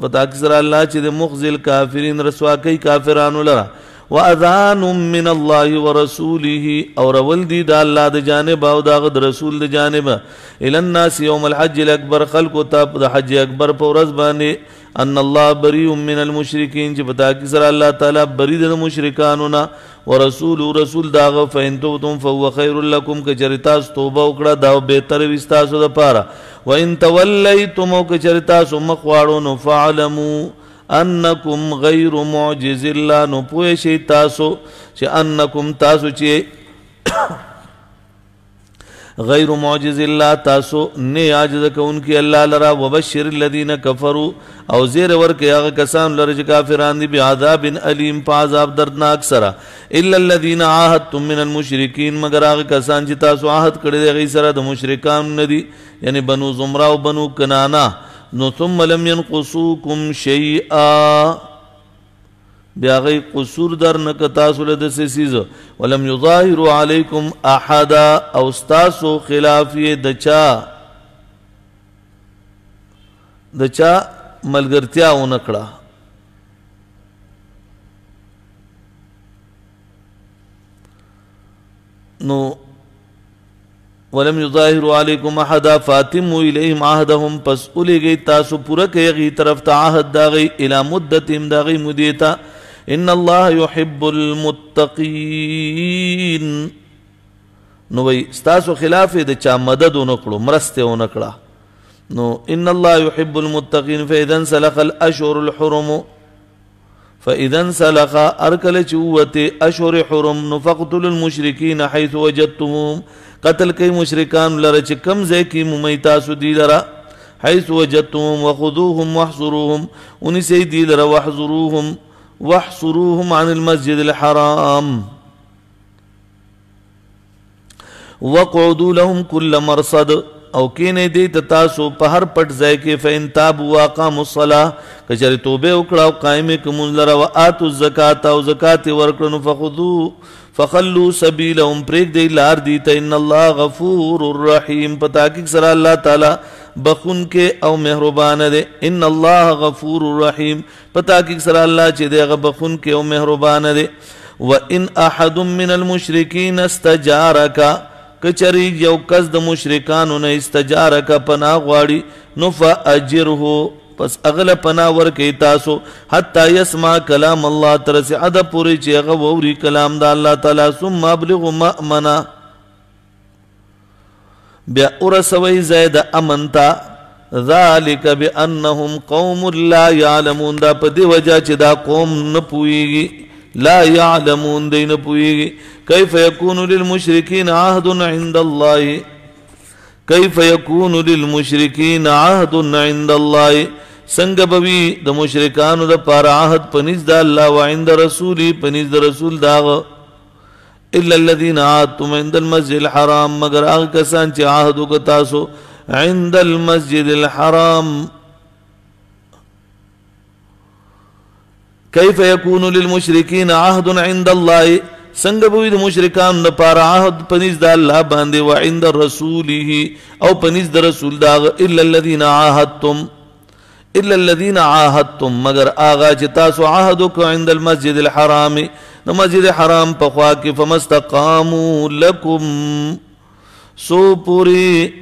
په تحقیق سره الله چې د مخزي الکافرین رسوا کوي کافرانو لره. واذان من الله ورسوله، او رول دي د الله د جانب او د هغه د رسول د جانب، الى الناس یوم الحج الاکبر، خلقو ته د حج اکبر په ورځ باندې، ان الله بری من المشرکین، چې په تحقیق سره الله تعالی بری د مشرکانو نه، ورسول رسول داغه، فإن تبتم فهو خیر لکم، که چېرې تاسو توبه وکړه دا بهتر وي ستاسو دپاره، وإن تولیتم، او که چېرې تاسو مخ واړو نو فاعلموا انکم غیر معجز الله، نو پوه شئ تاسو چې انکم تاسو چې غیر معجز الله تاسو نه عاجز کوونکی الله لرا. وبشر الذین کفروا، او زیر ورکړئ هغه کسان لره چې کافران دي، بعذاب الیم، په عذاب دردناک سره. الا الذین عاهدتم من المشرکین، مگر هغه کسان چې تاسو عهد کړی دی هغوی سره د مشرکان نه دي، یعنی بنو زمره او بنو کنانه، نو ثم لم ينقصوکم شیئا، بیا هغوی قصور در نه که تاسو له داسې څیز، ولم یظاهروا علیکم احدا، او ستاسو خلاف یې د چا ملګرتیا ونه کړه. نو ولم یظاهروا علیکم احدا فاتموا الیهم عهدهم، پس اولیږئ تاسو پوره کړئ هغوی طرف ته عهد د هغوی، الی مدتهم، د هغوی مودې ته. ان الله يحب المتقین. نو وایي ستاسو خلاف یې د چا مدد ونه کړو، مرسته یې ونه کړه. نو ان الله يحب المتقین. فاذا انسلخ الاشهر الحرم، فاذا انسلخ، هر کله چې ووتې اشهر حرم، نو فاقتلوا المشرکین حيث وجدتموهم، قتل کوي مشرکان لره چې کم ځای کې مومئ تاسو دوی لره، حيث وجدتموهم وخذوهم واحصروهم، ونیسئ دوی لره، واحذروهم واحصروهم عن المسجد الحرام، وقعدوا لهم كل مرصد، او کینې دې ته تاسو په هر پټ ځای کې. فإن تابوا وأقاموا الصلاة، که چېرې توبه وکړه او قایم یې کړه مونځ لره، وآتوا الزکاة، او زکات یې ورکړه، نو فخلوا سبیلهم، پرېږدئ لار دي ته. ان الله غفور رحیم، په تحقیق سره الله تعالی بخښونکی او مهربان دی. ان الله غفور رحیم، په تحقیق سره الله چې دی هغه بخښونکی او مهربان دی. وإن أحد من المشرکین استجارک، که چېرې یو کس د مشرکانو نه استجارک پناه غواړي، نو فأجره، پس هغه له پناه ورکړئ تاسو، حتی یسمع کلام الله، تر څه حده پورې چې هغه واوري کلام د الله تعالی. ثم ابلغ مأمنه، بیا ورسوئ ځای د امن ته. ذلک بأنهم قوم لا یعلمون، دا په دې وجه چې دا قوم نه پوهېږي، لا يعلمون، دی نه پوهېږي. کیف یکون للمشرکین عهد عند الله، کیف یکون للمشرکین عهد عند الله، څنګه به وي د مشرکانو دپاره عهد په نزد د الله، وعند رسوله، په نزد د رسول د هغه، الا الذین عاهدتم عند المسجد الحرام، مګر هغه کسان چې عهد وکړ تاسو عند المسجد الحرام. کیف یکون للمشرکین عهد عند الله، څنګه به وي د مشرکانو دپاره عهد په نزد د الله باندې، وعند رسوله، او په نزد د رسول د هغه، الا الذین عاهدتم، الا الذین عاهدتم، مګر هغه چې تاسو عهد وکړ عند المسجد الحرام، د مسجد حرام په خوا کې. فما استقاموا لکم، څو پورې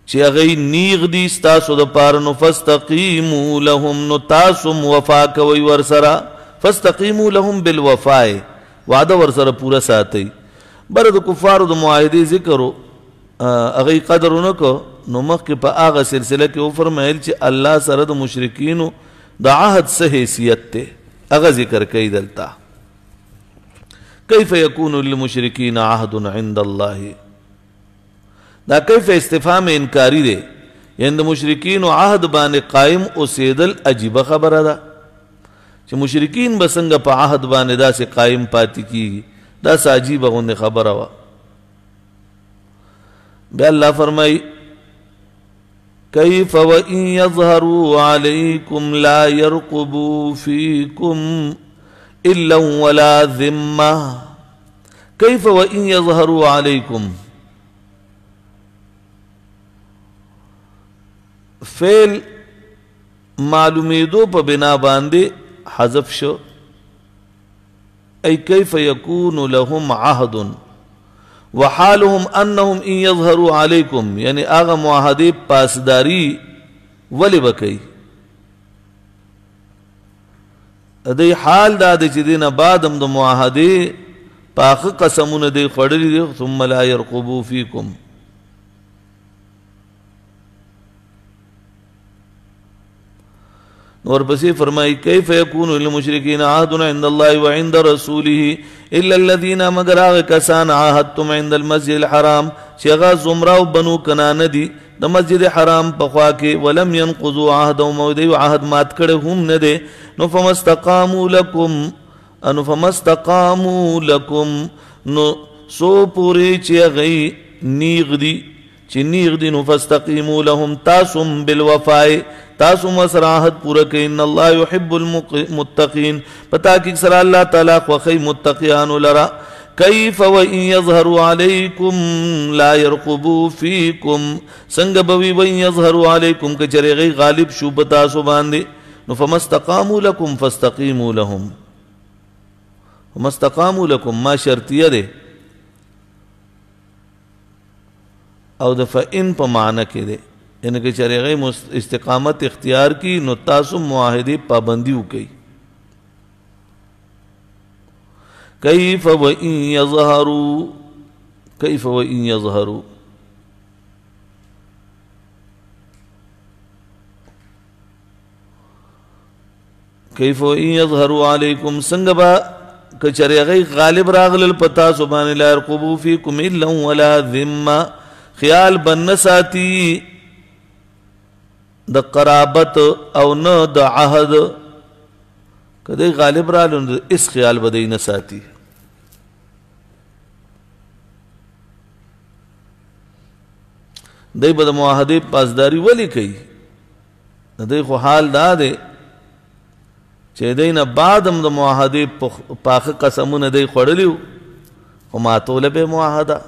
چې هغوی نیغ دي ستاسو دپاره، نو فاستقیموا لهم، نو تاسو هم وفا کوئ ورسره. فاستقیموا لهم بالوفاء، وعده ورسره پوره ساتئ. بره د کفارو د معاهدې ذکر و، هغوی قدر ونه کړ، نو مخکې په هغه سلسله کې وفرمایل چې الله سره د مشرکینو د عهد څه حیثیت دی، هغه ذکر کوي دلته. کیف یکون للمشرکین عهد عند الله، دا کیف استفهام انکاری دی، یعنی د مشرکینو عهد باندې قائم اوسېدل عجیبه خبره ده چې مشرکین به څنګه په عهد باندې داسې قائم پاتې کیږي، دا څه عجیبه غوندې خبره وه. بیا الله فرمایي کیف وان یظهروا علیکم لا یرقبوا فیکم الا ولا ذمه. کیف وان یظهروا علیکم، فعل معلومیدو په بنا باندې حذف شو. ای کیف یکون لهم عهد وحالهم انهم ان یظهروا علیکم، یعنی هغه معاهدې پاسداری ولې به کوي؟ د دې حال دا دی چې دې نه بعد هم د معاهدې پاخه قسمونه دی خوړلي دي. ثم لا يرقبوا فیکم، نور پسې فرمایي کیف یکون للمشرکین عهد عند الله وعند رسوله الا الذين، مگر هغه کسان عاهدتم عند المسجد الحرام چې هغه زمره او بنو کنانه دي د مسجد حرام په خوا کې، ولم ينقضوا عهدهم، او دوی عهد مات کړی هم نه دی. نو فما استقاموا لکم، نو فما استقاموا لکم، نو څو پورې چې هغوی نیغ دي، چې نیغ دي، نو فاستقیموا لهم، تاسو هم بالوفاء، تاسو هم سره عهد پوره کړئ. ان الله يحب المتقین، په تحقیق سره الله تعالی خوښوي متقیانو لره. کیف وان یظهروا علیکم لا يرقبوا فیکم، څنګه به وي وان یظهروا علیکم که چېرې هغوی غالب شو په تاسو باندې. نو فما استقاموا لکم فاستقیموا لهم، فما استقاموا لکم ما شرطیه ده او د فإن په معنی کې ده، یعنی که چېرې هغوی استقامت اختیار کی نو تاسو معاهدې پابندي وکئ. کیف وإن یظهروا، کیف وإن یظهروا، کیف وإن یظهروا علیکم، څنګه به که چېرې هغوی غالب راغلل په تاسو باندې، لا یرقبوا فیکم الا ولا ذمه، خیال به نه ساتي د قرابت او نه د عهد. که دی غالب رالو نو هیڅ خیال به دی نه ساتي. دی به د معاهدې پاسداري ولې کوي؟ د دی خو حال دا دی چې دی نه بعد هم د معاهدې پاخه قسمونه دی خوړلي وو، خو ماتوله به معاهده.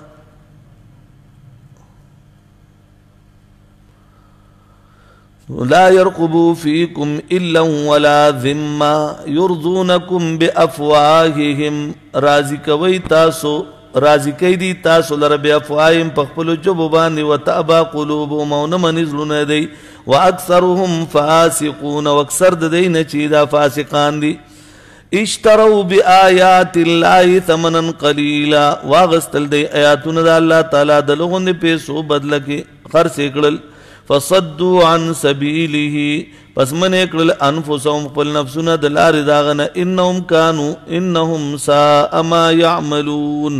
لا يرقبوا فيكم إلا ولا ذمة يرضونكم بأفواههم، راضي کوي تاسو، راضي کوي دي تاسو لره بأفواههم په خپلو ژبو باندې، وتأبى قلوبهم او نه مني زړونه دی، وأکثرهم فاسقون، او اکثر د دی نه چې دا فاسقان دي. اشتروا بآیات الله ثمنا قلیلا، واغستل دی آیاتونه د الله تعالی د لغوندې پیسو بدله کې خرڅ یې کړل. فصدوا عن سبیله، پس منې کړل انفسهم خپل نفسونه د لارې د هغه نه، انهم کانو انهم ساء ما یعملون،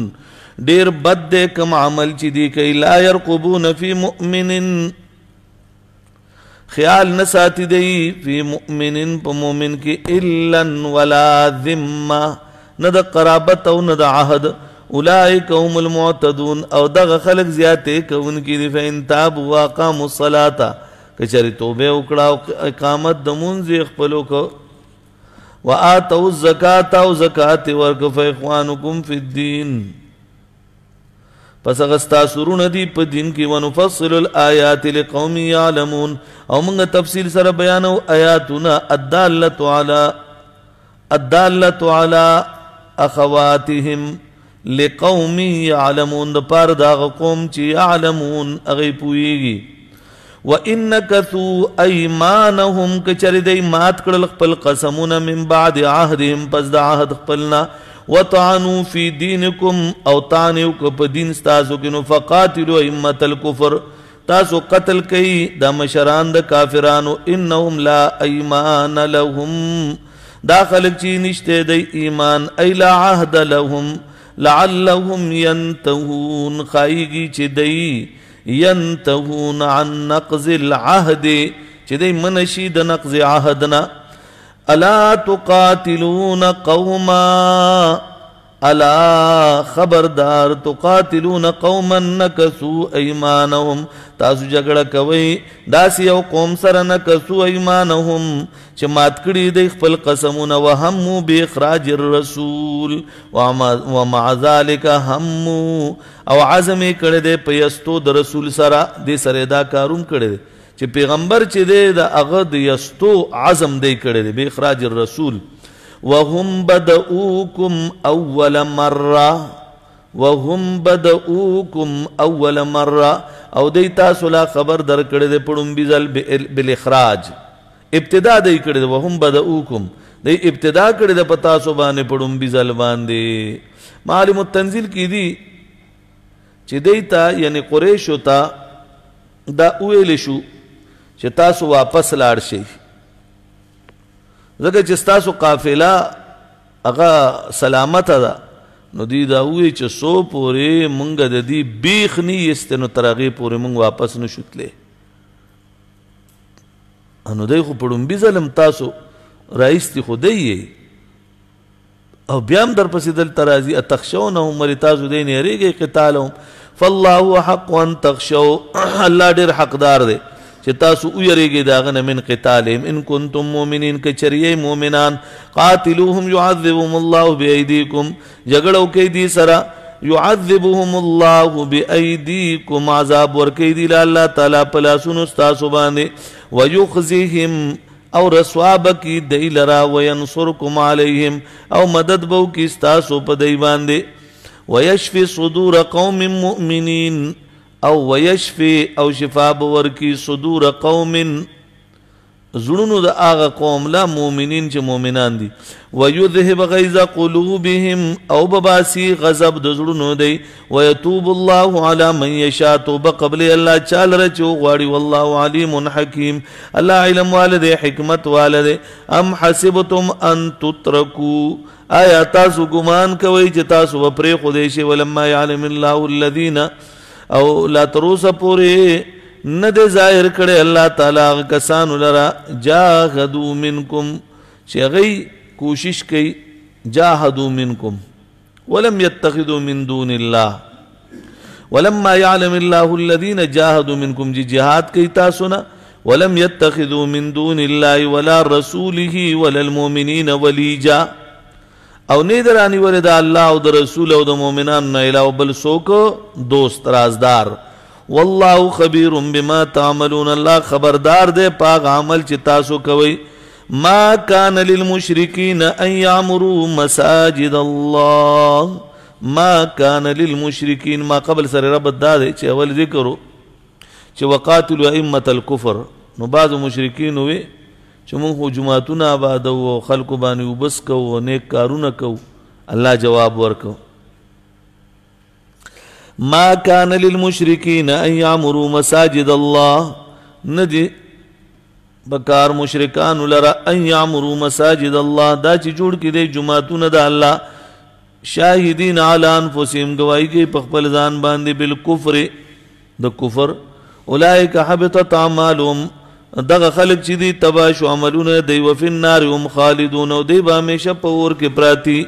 ډېر بد دی کوم عمل چې دی کوي. لا یرقبون فی مؤمن، خیال نه ساتي دی فی مؤمن په مؤمن کې، الا ولا ذمه، نه د قرابت او نه د عهد. اولئک هم المعتدون، او دغه خلق زیاتې کوونکي دي. فإن تابوا واقاموا الصلاة، که چېرې توبه وکړه او اقامت د مونځ یې خپل وکړ، وآتوا الزکاة او زکات یې ورکړ، فإخوانکم فی الدین، پس هغه ستاسو وروڼه دي په دین کې. ونفصل الآیات لقوم یعلمون، او موږ تفصیل سره بیانو آیاتونه. الدالة علی اخواتهم لقوم یعلمون، د پاره د هغه قوم چې یعلمون هغوی پوهېږي. وَإِن نَكَثُوا أَيْمَانَهُمْ، که چېرې دی مات کړل خپل قسمونه، من بعد عهدهم پس د عهد خپلنا، وطعنوا فی دینکم او طعن یې وکړ په دین ستاسو کې، نو فقاتلوا ائمة الکفر، تاسو قتل کوي دا مشران د کافرانو. انهم لا ایمان لهم، دا خلک چې نشته دی ایمان، ای لا عهد لهم، لعلهم ينتهون، ښایږي چې دی ينتهون عن نقض العهد، چې دی منع شي د نقض عهد نه. الا تقاتلون قوما، الا خبردار تقاتلون قوما نکسو ایمانهم، تاسو جګړه کوئ داسې یو قوم سره نکسو ایمانهم چې مات کړي دی خپل قسمونه، وهمو باخراج الرسول ومع ذلك همو، او عزم یې کړی دی په یستو د رسول سره، دې سره دا کاروم کړی دی چې پیغمبر چې دی د هغه د یستو عزم دی کړی دی باخراج الرسول. وهم بدؤوکم اول مره، وهم بدؤوکم اول مره، او دی تاسو لا خبر درکړی دی په ړومبي ځل بالاخراج، ابتدا دی کړې ده. وهم بدؤوکم، دی ابتدا کړې ده په تاسو باندې په ړومبي ځل باندې. معالم التنزیل کې دي چې دی ته یعنی قریشو ته دا وویل شو چې تاسو واپس لاړ شئ، ځکه چې ستاسو قافله هغه سلامته ده. نو دوی دا ووایي چې څو پورې مونږ د دې بیخ نه ایستې نو تر هغې پورې مونږ واپس نه شو تللی. نو دی خو په ړومبي ځل هم تاسو راایستي خو دی یې، او بیا هم درپسې دلته راځي. اتخشونهم، ولې تاسو دی نه یېرېږئ قتالهم، فالله حق ان تخشو، الله ډېر حقدار دی چې تاسو ویریږئ د هغه نه، من قتالهم ان کنتم مؤمنین، که چېرې یئ مؤمنان. قاتلوهم يعذبهم الله بأيديكم، جګړه وکړئ دې سره، يعذبهم الله بأيديكم، عذاب ورکوي دي له الله تعالی په لاسونو ستاسو باندې، ويخزيهم، او رسوا به کړي دی لره، وینصرکم علیهم، او مدد به وکړي ستاسو په دی باندې، ویشفي صدور قوم مؤمنین، او ویشفي، او شفا به ورکړي صدور قوم، زړونو د هغه قوم لا مؤمنین چې مؤمنان دي، ویذهب غیظ قلوبهم، او به باسي غضب د زړونو دی، ویتوب الله علی من یشاء، توبه قبلوي الله چا لره چې وغواړي، والله علیم حکیم، الله علم واله دی حکمت واله دی. ام حسبتم ان تترکو، آیا تاسو ګمان کوئ چې تاسو به پرېښودی شئ، ولما یعلم الله الذین، او لا تر اوسه پورې نه دی ظاهر کړی الله تعالی هغه کسانو لره جاهدو منکم، چې هغوی کوشش کوي، جاهدو منکم ولم یتخذوا من دون الله، ولما یعلم الله الذین جاهدوا منکم، چې جهاد کوي تاسو نه، ولم یتخذوا من دون الله ولا رسوله ولا المؤمنین ولیجا، او نه دی رانیولې د الله او د رسول او د مؤمنانو نه علاوه بل څوک دوست رازدار. والله خبیر بما تعملون، الله خبردار دی په هغه عمل چې تاسو کوئ. ما کان للمشرکین ان یعمروا مساجد الله، ما کان للمشرکین، ما قبل سره ربط دا دی چې اول ذکر چې وقاتلوا ائمة الکفر، نو بعضو مشرکین وی چې موږ خو جوماتونه آبادوو او خلکو باندې اوبه څکوو او نیک کارونه کوو. الله جواب ورکړو، ما کان للمشرکین ان یعمروا مساجد الله، نه دي بکار مشرکانو لره ان یعمروا مساجد الله، دا چې جوړ کړي دی جوماتونه د الله، شاهدین علی انفسهم، ګواهي کوي په خپل ځان باندې بالکفر، د کفر، اولئک حبطت اعمالهم، دغه خلک چې دي تباه شو عملونه دی، وفي النار هم خالدون، او دی به همیشه په اور کې پراتی.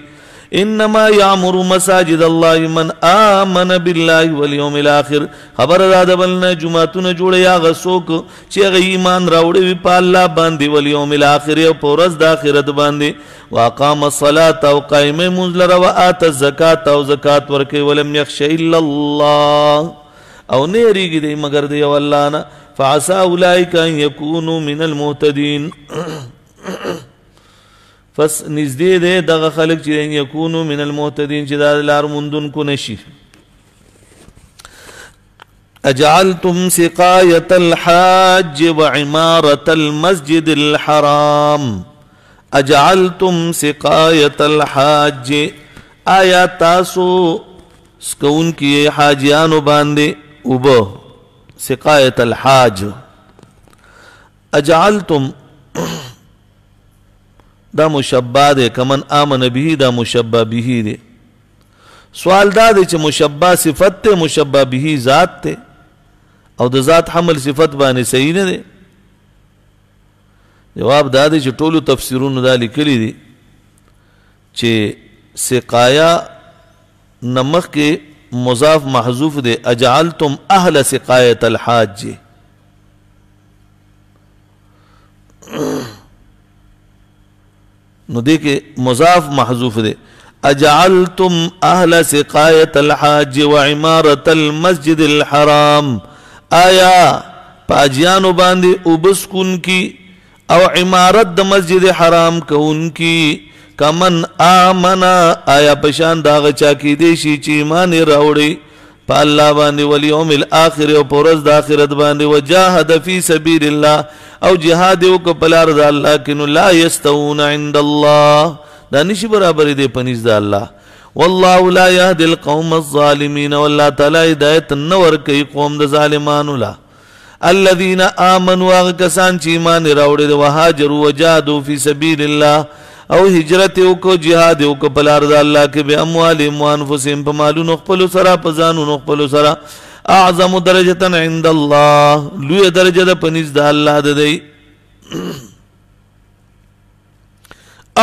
انما یعمر مساجد الله من آمن بالله والیوم الاخر، خبر را ده بل نه جوماتونه جوړوي هغه څوک چې هغه ایمان راوړی وي په الله باندې، والیوم الاخر، او په ورځ د آخرت باندې، واقام الصلاة، او قایمه لمونځ لره، وآت الزکات، او زکات ورکوي، ولم یخش الا الله، او نه یریږي دی مګر د یو الله نه، فعسى اولئک ان یکونوا من المهتدین. پس نږدې دی دغه خلک چې ان یکونو من المهتدین، چې دا لار موندونکو نشي. اجعلتم سقایة الحاج وعمارة المسجد الحرام، اجعلتم سقایة الحاج، آیا تاسو سکون کی حاجیانو باندې اوبه، سقایة الحاج، اجعلتم دا مشبہ دی، کمن آمن به دا مشبہ به دی. سوال دا دی چې مشبہ صفت ته، مشبہ به ذات ته، او د ذات حمل صفت باندې صحیح نه دی. جواب دا دی چې ټولو تفسیرونو دا لیکلي دي چې سقایا نه مخکې مضاف محذوف دی، اجعلتم اهل سقایة الحاج. نو دې کې مضاف محذوف دی، اجعلتم اهل سقایة الحاج وعمارة المسجد الحرام. آیا پاجیانو باندې اوبه کی او عمارت د مسجد حرام کوونکی کمن آمنا، آیا پشان داغه چا کیدی شي چې ایمان یې راوړي په الله باندې والیوم الاخر او په ورځ د آخرت باندې، وجاهد فی سبیل الله او جهاد یې وکړ په لار د الله کې، نو لا یستوون عند الله، دا نشي برابرې دی په نزد د الله. والله لا يهدي القوم الظالمين، والله تعالی هدایت نه ورکوي قوم د ظالمانو له. الذين آمنوا، هغه کسان چې ایمان یې راوړی دی، وهاجروا وجاهدوا فی سبیل الله او هجرت یې وکړو، جهاد یې وکړو په لار د الله کې، باموالهم وانفسهم، په مالونو خپلو سره، په ځانونو خپلو سره، اعظم درجة عند الله، لویه درجه ده په نزد د الله د دی.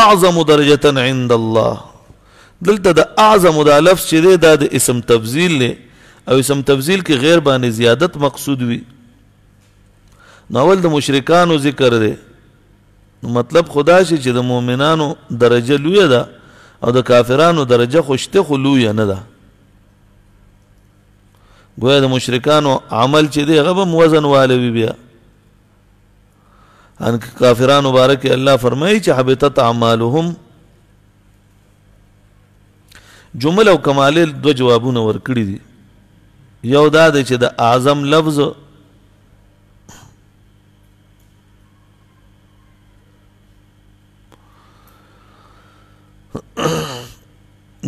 اعظم درجة عند الله، دلته د اعظم دا لفظ چې دی دا د اسم تفضیل دی، او اسم تفضیل کې غیر باندې زیادت مقصود وي. نو اول د مشرکانو ذکر دی، نو مطلب خدا شي چې د مؤمنانو درجه لویه ده او د کافرانو درجه خو شته خو لویه نه ده. ګویا د مشرکانو عمل چې دی هغه به هم وزن والوي. بیا ان کافرانو باره کې الله فرمایي چې حبطت اعمالهم. جمل او کمالیل دوه جوابونه ورکړي دي. یو دا دی چې د اعظم لفظ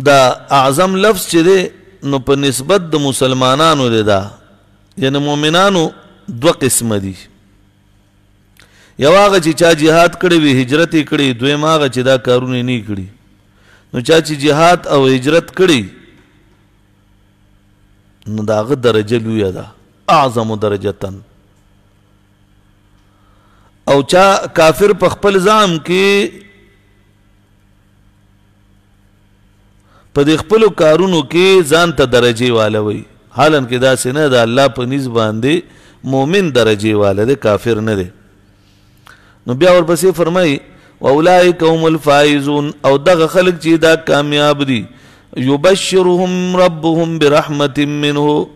دا اعظم لفظ چې دی نو په نسبت د مسلمانانو دی، دا یعنی مؤمنانو دوه قسمه دي. یو هغه چې چا جهاد کړی وي، هجرت یې کړی، دویم هغه چې دا کارونه یې نه کړي. نو چا چې جهاد او هجرت کړی نو د هغه درجه لویه ده، اعظم درجتن. او چا کافر په خپل ځان کې په دې خپلو کارونو کې ځان ته درجې والوي، حالن کې داسې نه ده، الله په نس باندې مؤمن درجې واله دی، کافر نه دی. نو بیا ورپسې فرمایي واولئک هم الفائزون، او دغه خلک چې دا کامیاب دي، یبشرهم ربهم برحمة منه،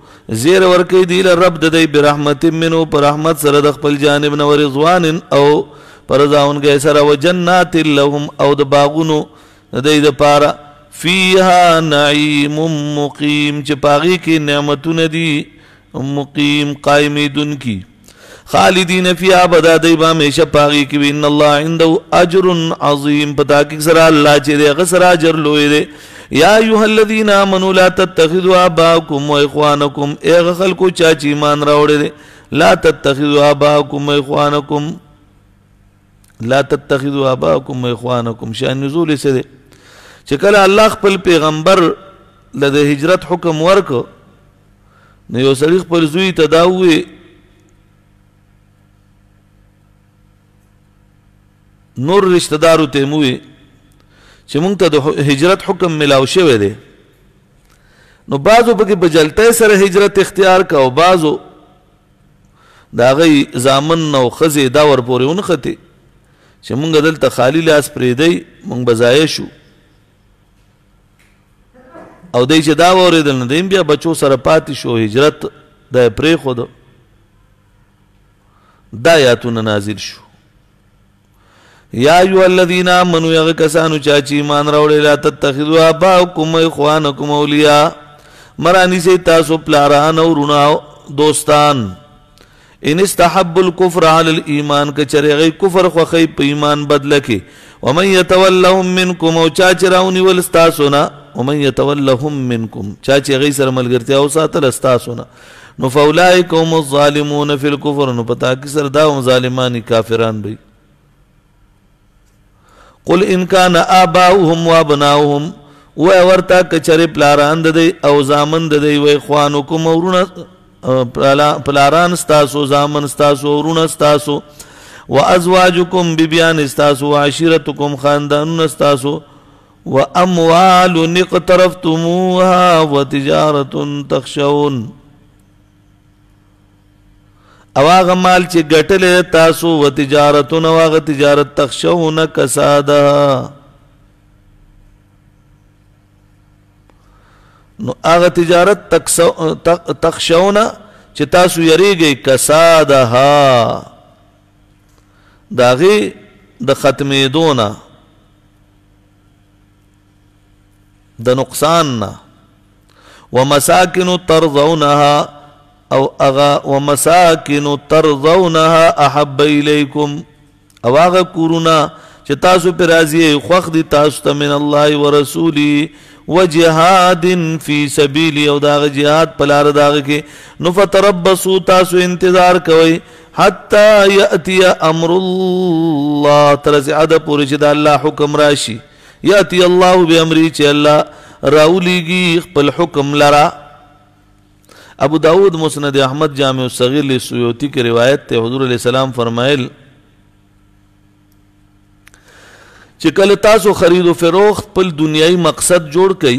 زیر ورکوي دی له رب د دی برحمة منه، په رحمت سره د خپل جانب نه، ورضوان او په رضاونګۍ سره، وجنات لهم او د باغونو د دی دپاره، فیها نعیم مقیم، چې په هغې کې نعمتونه دي، مقیم قایمېدونکي، خالدین فیها ابدا، دی به همیشه په هغې کې وي. ان الله عنده اجر عظیم، په تحقیق سره الله چې دی هغه سره اجر لوی دی. یا ایها الذین آمنوا لا تتخذوا آباءکم واخوانکم، ای هغه خلکو چا چې ایمان راوړی دی، لا تتخذوا آباءکم واخوانکم، لا تتخذوا آباءکم واخوانکم. شان نزول یې څه دی؟ چې کله الله خپل پیغمبر له د هجرت حکم ورکړ، نو یو سړي خپل زوی ته دا وویل نور رشتہ دارو ته مو وویل چې مونږ ته د هجرت حکم ملاو شوی دی. نو بعضو پکې په جلتۍ سره هجرت اختیار کا، او بعضو د هغوی زامن او ښځې دا ورپورې ونښتې چې مونږ دلته خالي لاس پرېږدئ، مونږ به ضایع شو. او دی چې دا واورېدل نو دی هم بیا بچو سره پاتې شو، هجرت دا یې پرېښود. دا آیاتونه نازل شو. یا ایها الذین آمنوا، هغه کسانو چا چې ایمان راوړی، لا تتخذوا آباءکم واخوانکم اولیاء، مه رانیسئ تاسو پلاران او وروڼه دوستان. ان استحبوا الكفر على الايمان، که چېرې هغوی کفر خوښوي په ایمان بدله کې. ومن يتولهم منکم، او چا چې راونیول ستاسو نه، ومن يتولهم منکم، چا چې هغوی سره ملګرتیا وساتله ستاسو نه، نو فاولئک هم الظالمون فی الکفر، نو په تحقیق سره دا هم ظالمان کافران وي. قل ان کان آباؤهم وابناؤهم، ووایه ورته که چېرې پلاران د دوی او زامن د دوی، و اخوانکم او وروڼه، پلاران ستاسو، زامن ستاسو، وروڼه ستاسو، و ازواجکم بیبیان ستاسو، و عشیرتکم خاندانونه ستاسو، واموال اقترفتموها وتجارة تخشون او هغه مال چې ګټلې تاسو، وتجارة او هغه تجارت، تخشون کسادها، نو هغه تجارت تخشون چې تاسو یریږئ، کسادها د هغې د ختمېدو نه، د نقصان نه، ومساکن ترضونها او هغه ومساکن ترضونها احب الیکم، او هغه کورونه چې تاسو پر راضي خوښ دي تاسو ته، من الله ورسوله وجهاد فی سبیلی، او داغه جهاد په لار داغه کې، نو فتربصوا تاسو انتظار کوئ، حتی یأتی امر الله، تر عده پورې چې د الله حکم راشي، یأتی الله بامری، چې الله راولیږي خپل حکم لرا. ابو داود، مسند احمد، جامع الصغیر لسیوطی کی روایت ته، حضور علیہ السلام فرمایل چې کله تاسو خرید و فروخت خپل دنیایي مقصد جوړ کړئ،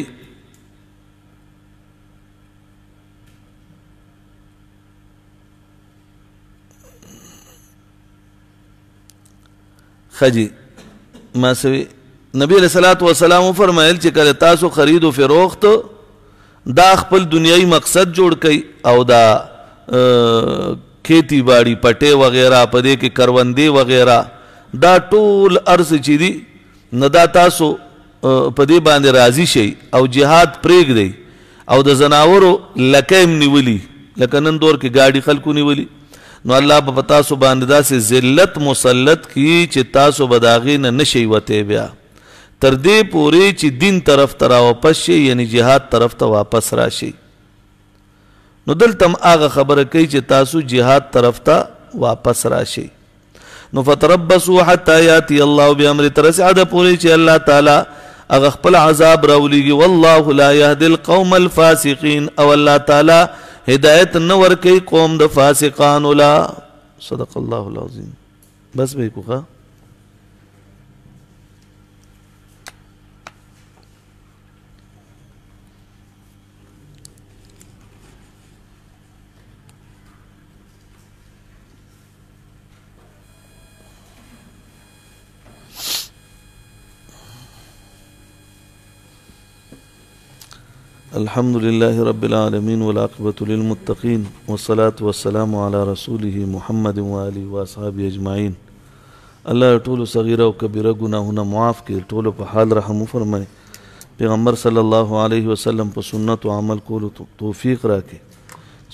خجی ما سوي، نبی علیہ الصلوۃ والسلام فرمایل چې کله تاسو خرید و فروخت دا خپل دنیایي مقصد جوړ کړئ، او دا کھیتی باڑی، پټې وغیرہ، په دې کې کروندې وغیرہ، دا ټول ارز چې دي، نو دا تاسو په دې باندې راضي شئ او جهاد پرېږدئ، او د ځناورو لکۍ هم نیولي، لکه نن دور کې ګاډي خلکو نیولي، نو الله به په تاسو باندې داسې ذلت مسلط کړي چې تاسو به د هغې نه نه شئ وتی، بیا تر دې پورې چې دین طرف ته راواپس شئ، یعنی جهاد طرف ته واپس راشئ. نو دلته هم هغه خبره کوي چې تاسو جهاد طرف ته واپس راشئ. نو فتربصوا حتی یاتی الله بامر، تر عده پورې چې الله تعالی هغه خپل عذاب راولېږي. والله لا يهدي القوم الفاسقين، او الله تعالی هدایت نه ورکوي قوم د فاسقانو لا. صدق الله العظیم. بس به کوخه. الحمد لله رب العالمين والعاقبة للمتقين والصلاة والسلام على رسوله محمد وآله وأصحابه أجمعين. الله ټول صغیره او کبیره ګناهونه معاف کړي، ټول په حال رحم وفرمایي، پیغمبر صلی الله علیه وسلم په سنت او عمل کولو توفیق راکړي،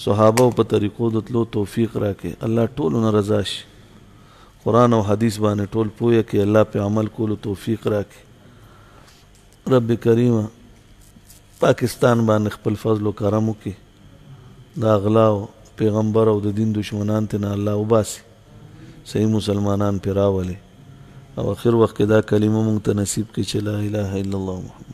صحابه او په طریقو د تلو توفیق راکړي. الله ټولو نه رضا شي، قرآن او حدیث باندې ټول پوهه کړي، الله په عمل کولو توفیق راکړي. رب کریمه پاکستان باندې خپل فضل او کرم وکړي، دا غلا او پیغمبر او د دین دشمنان ته نه الله وباسي، صحیح مسلمانان پرې راولي، او اخر وخت کې دا کلمه مونږ ته نصیب کړي چې لا اله الا الله محمد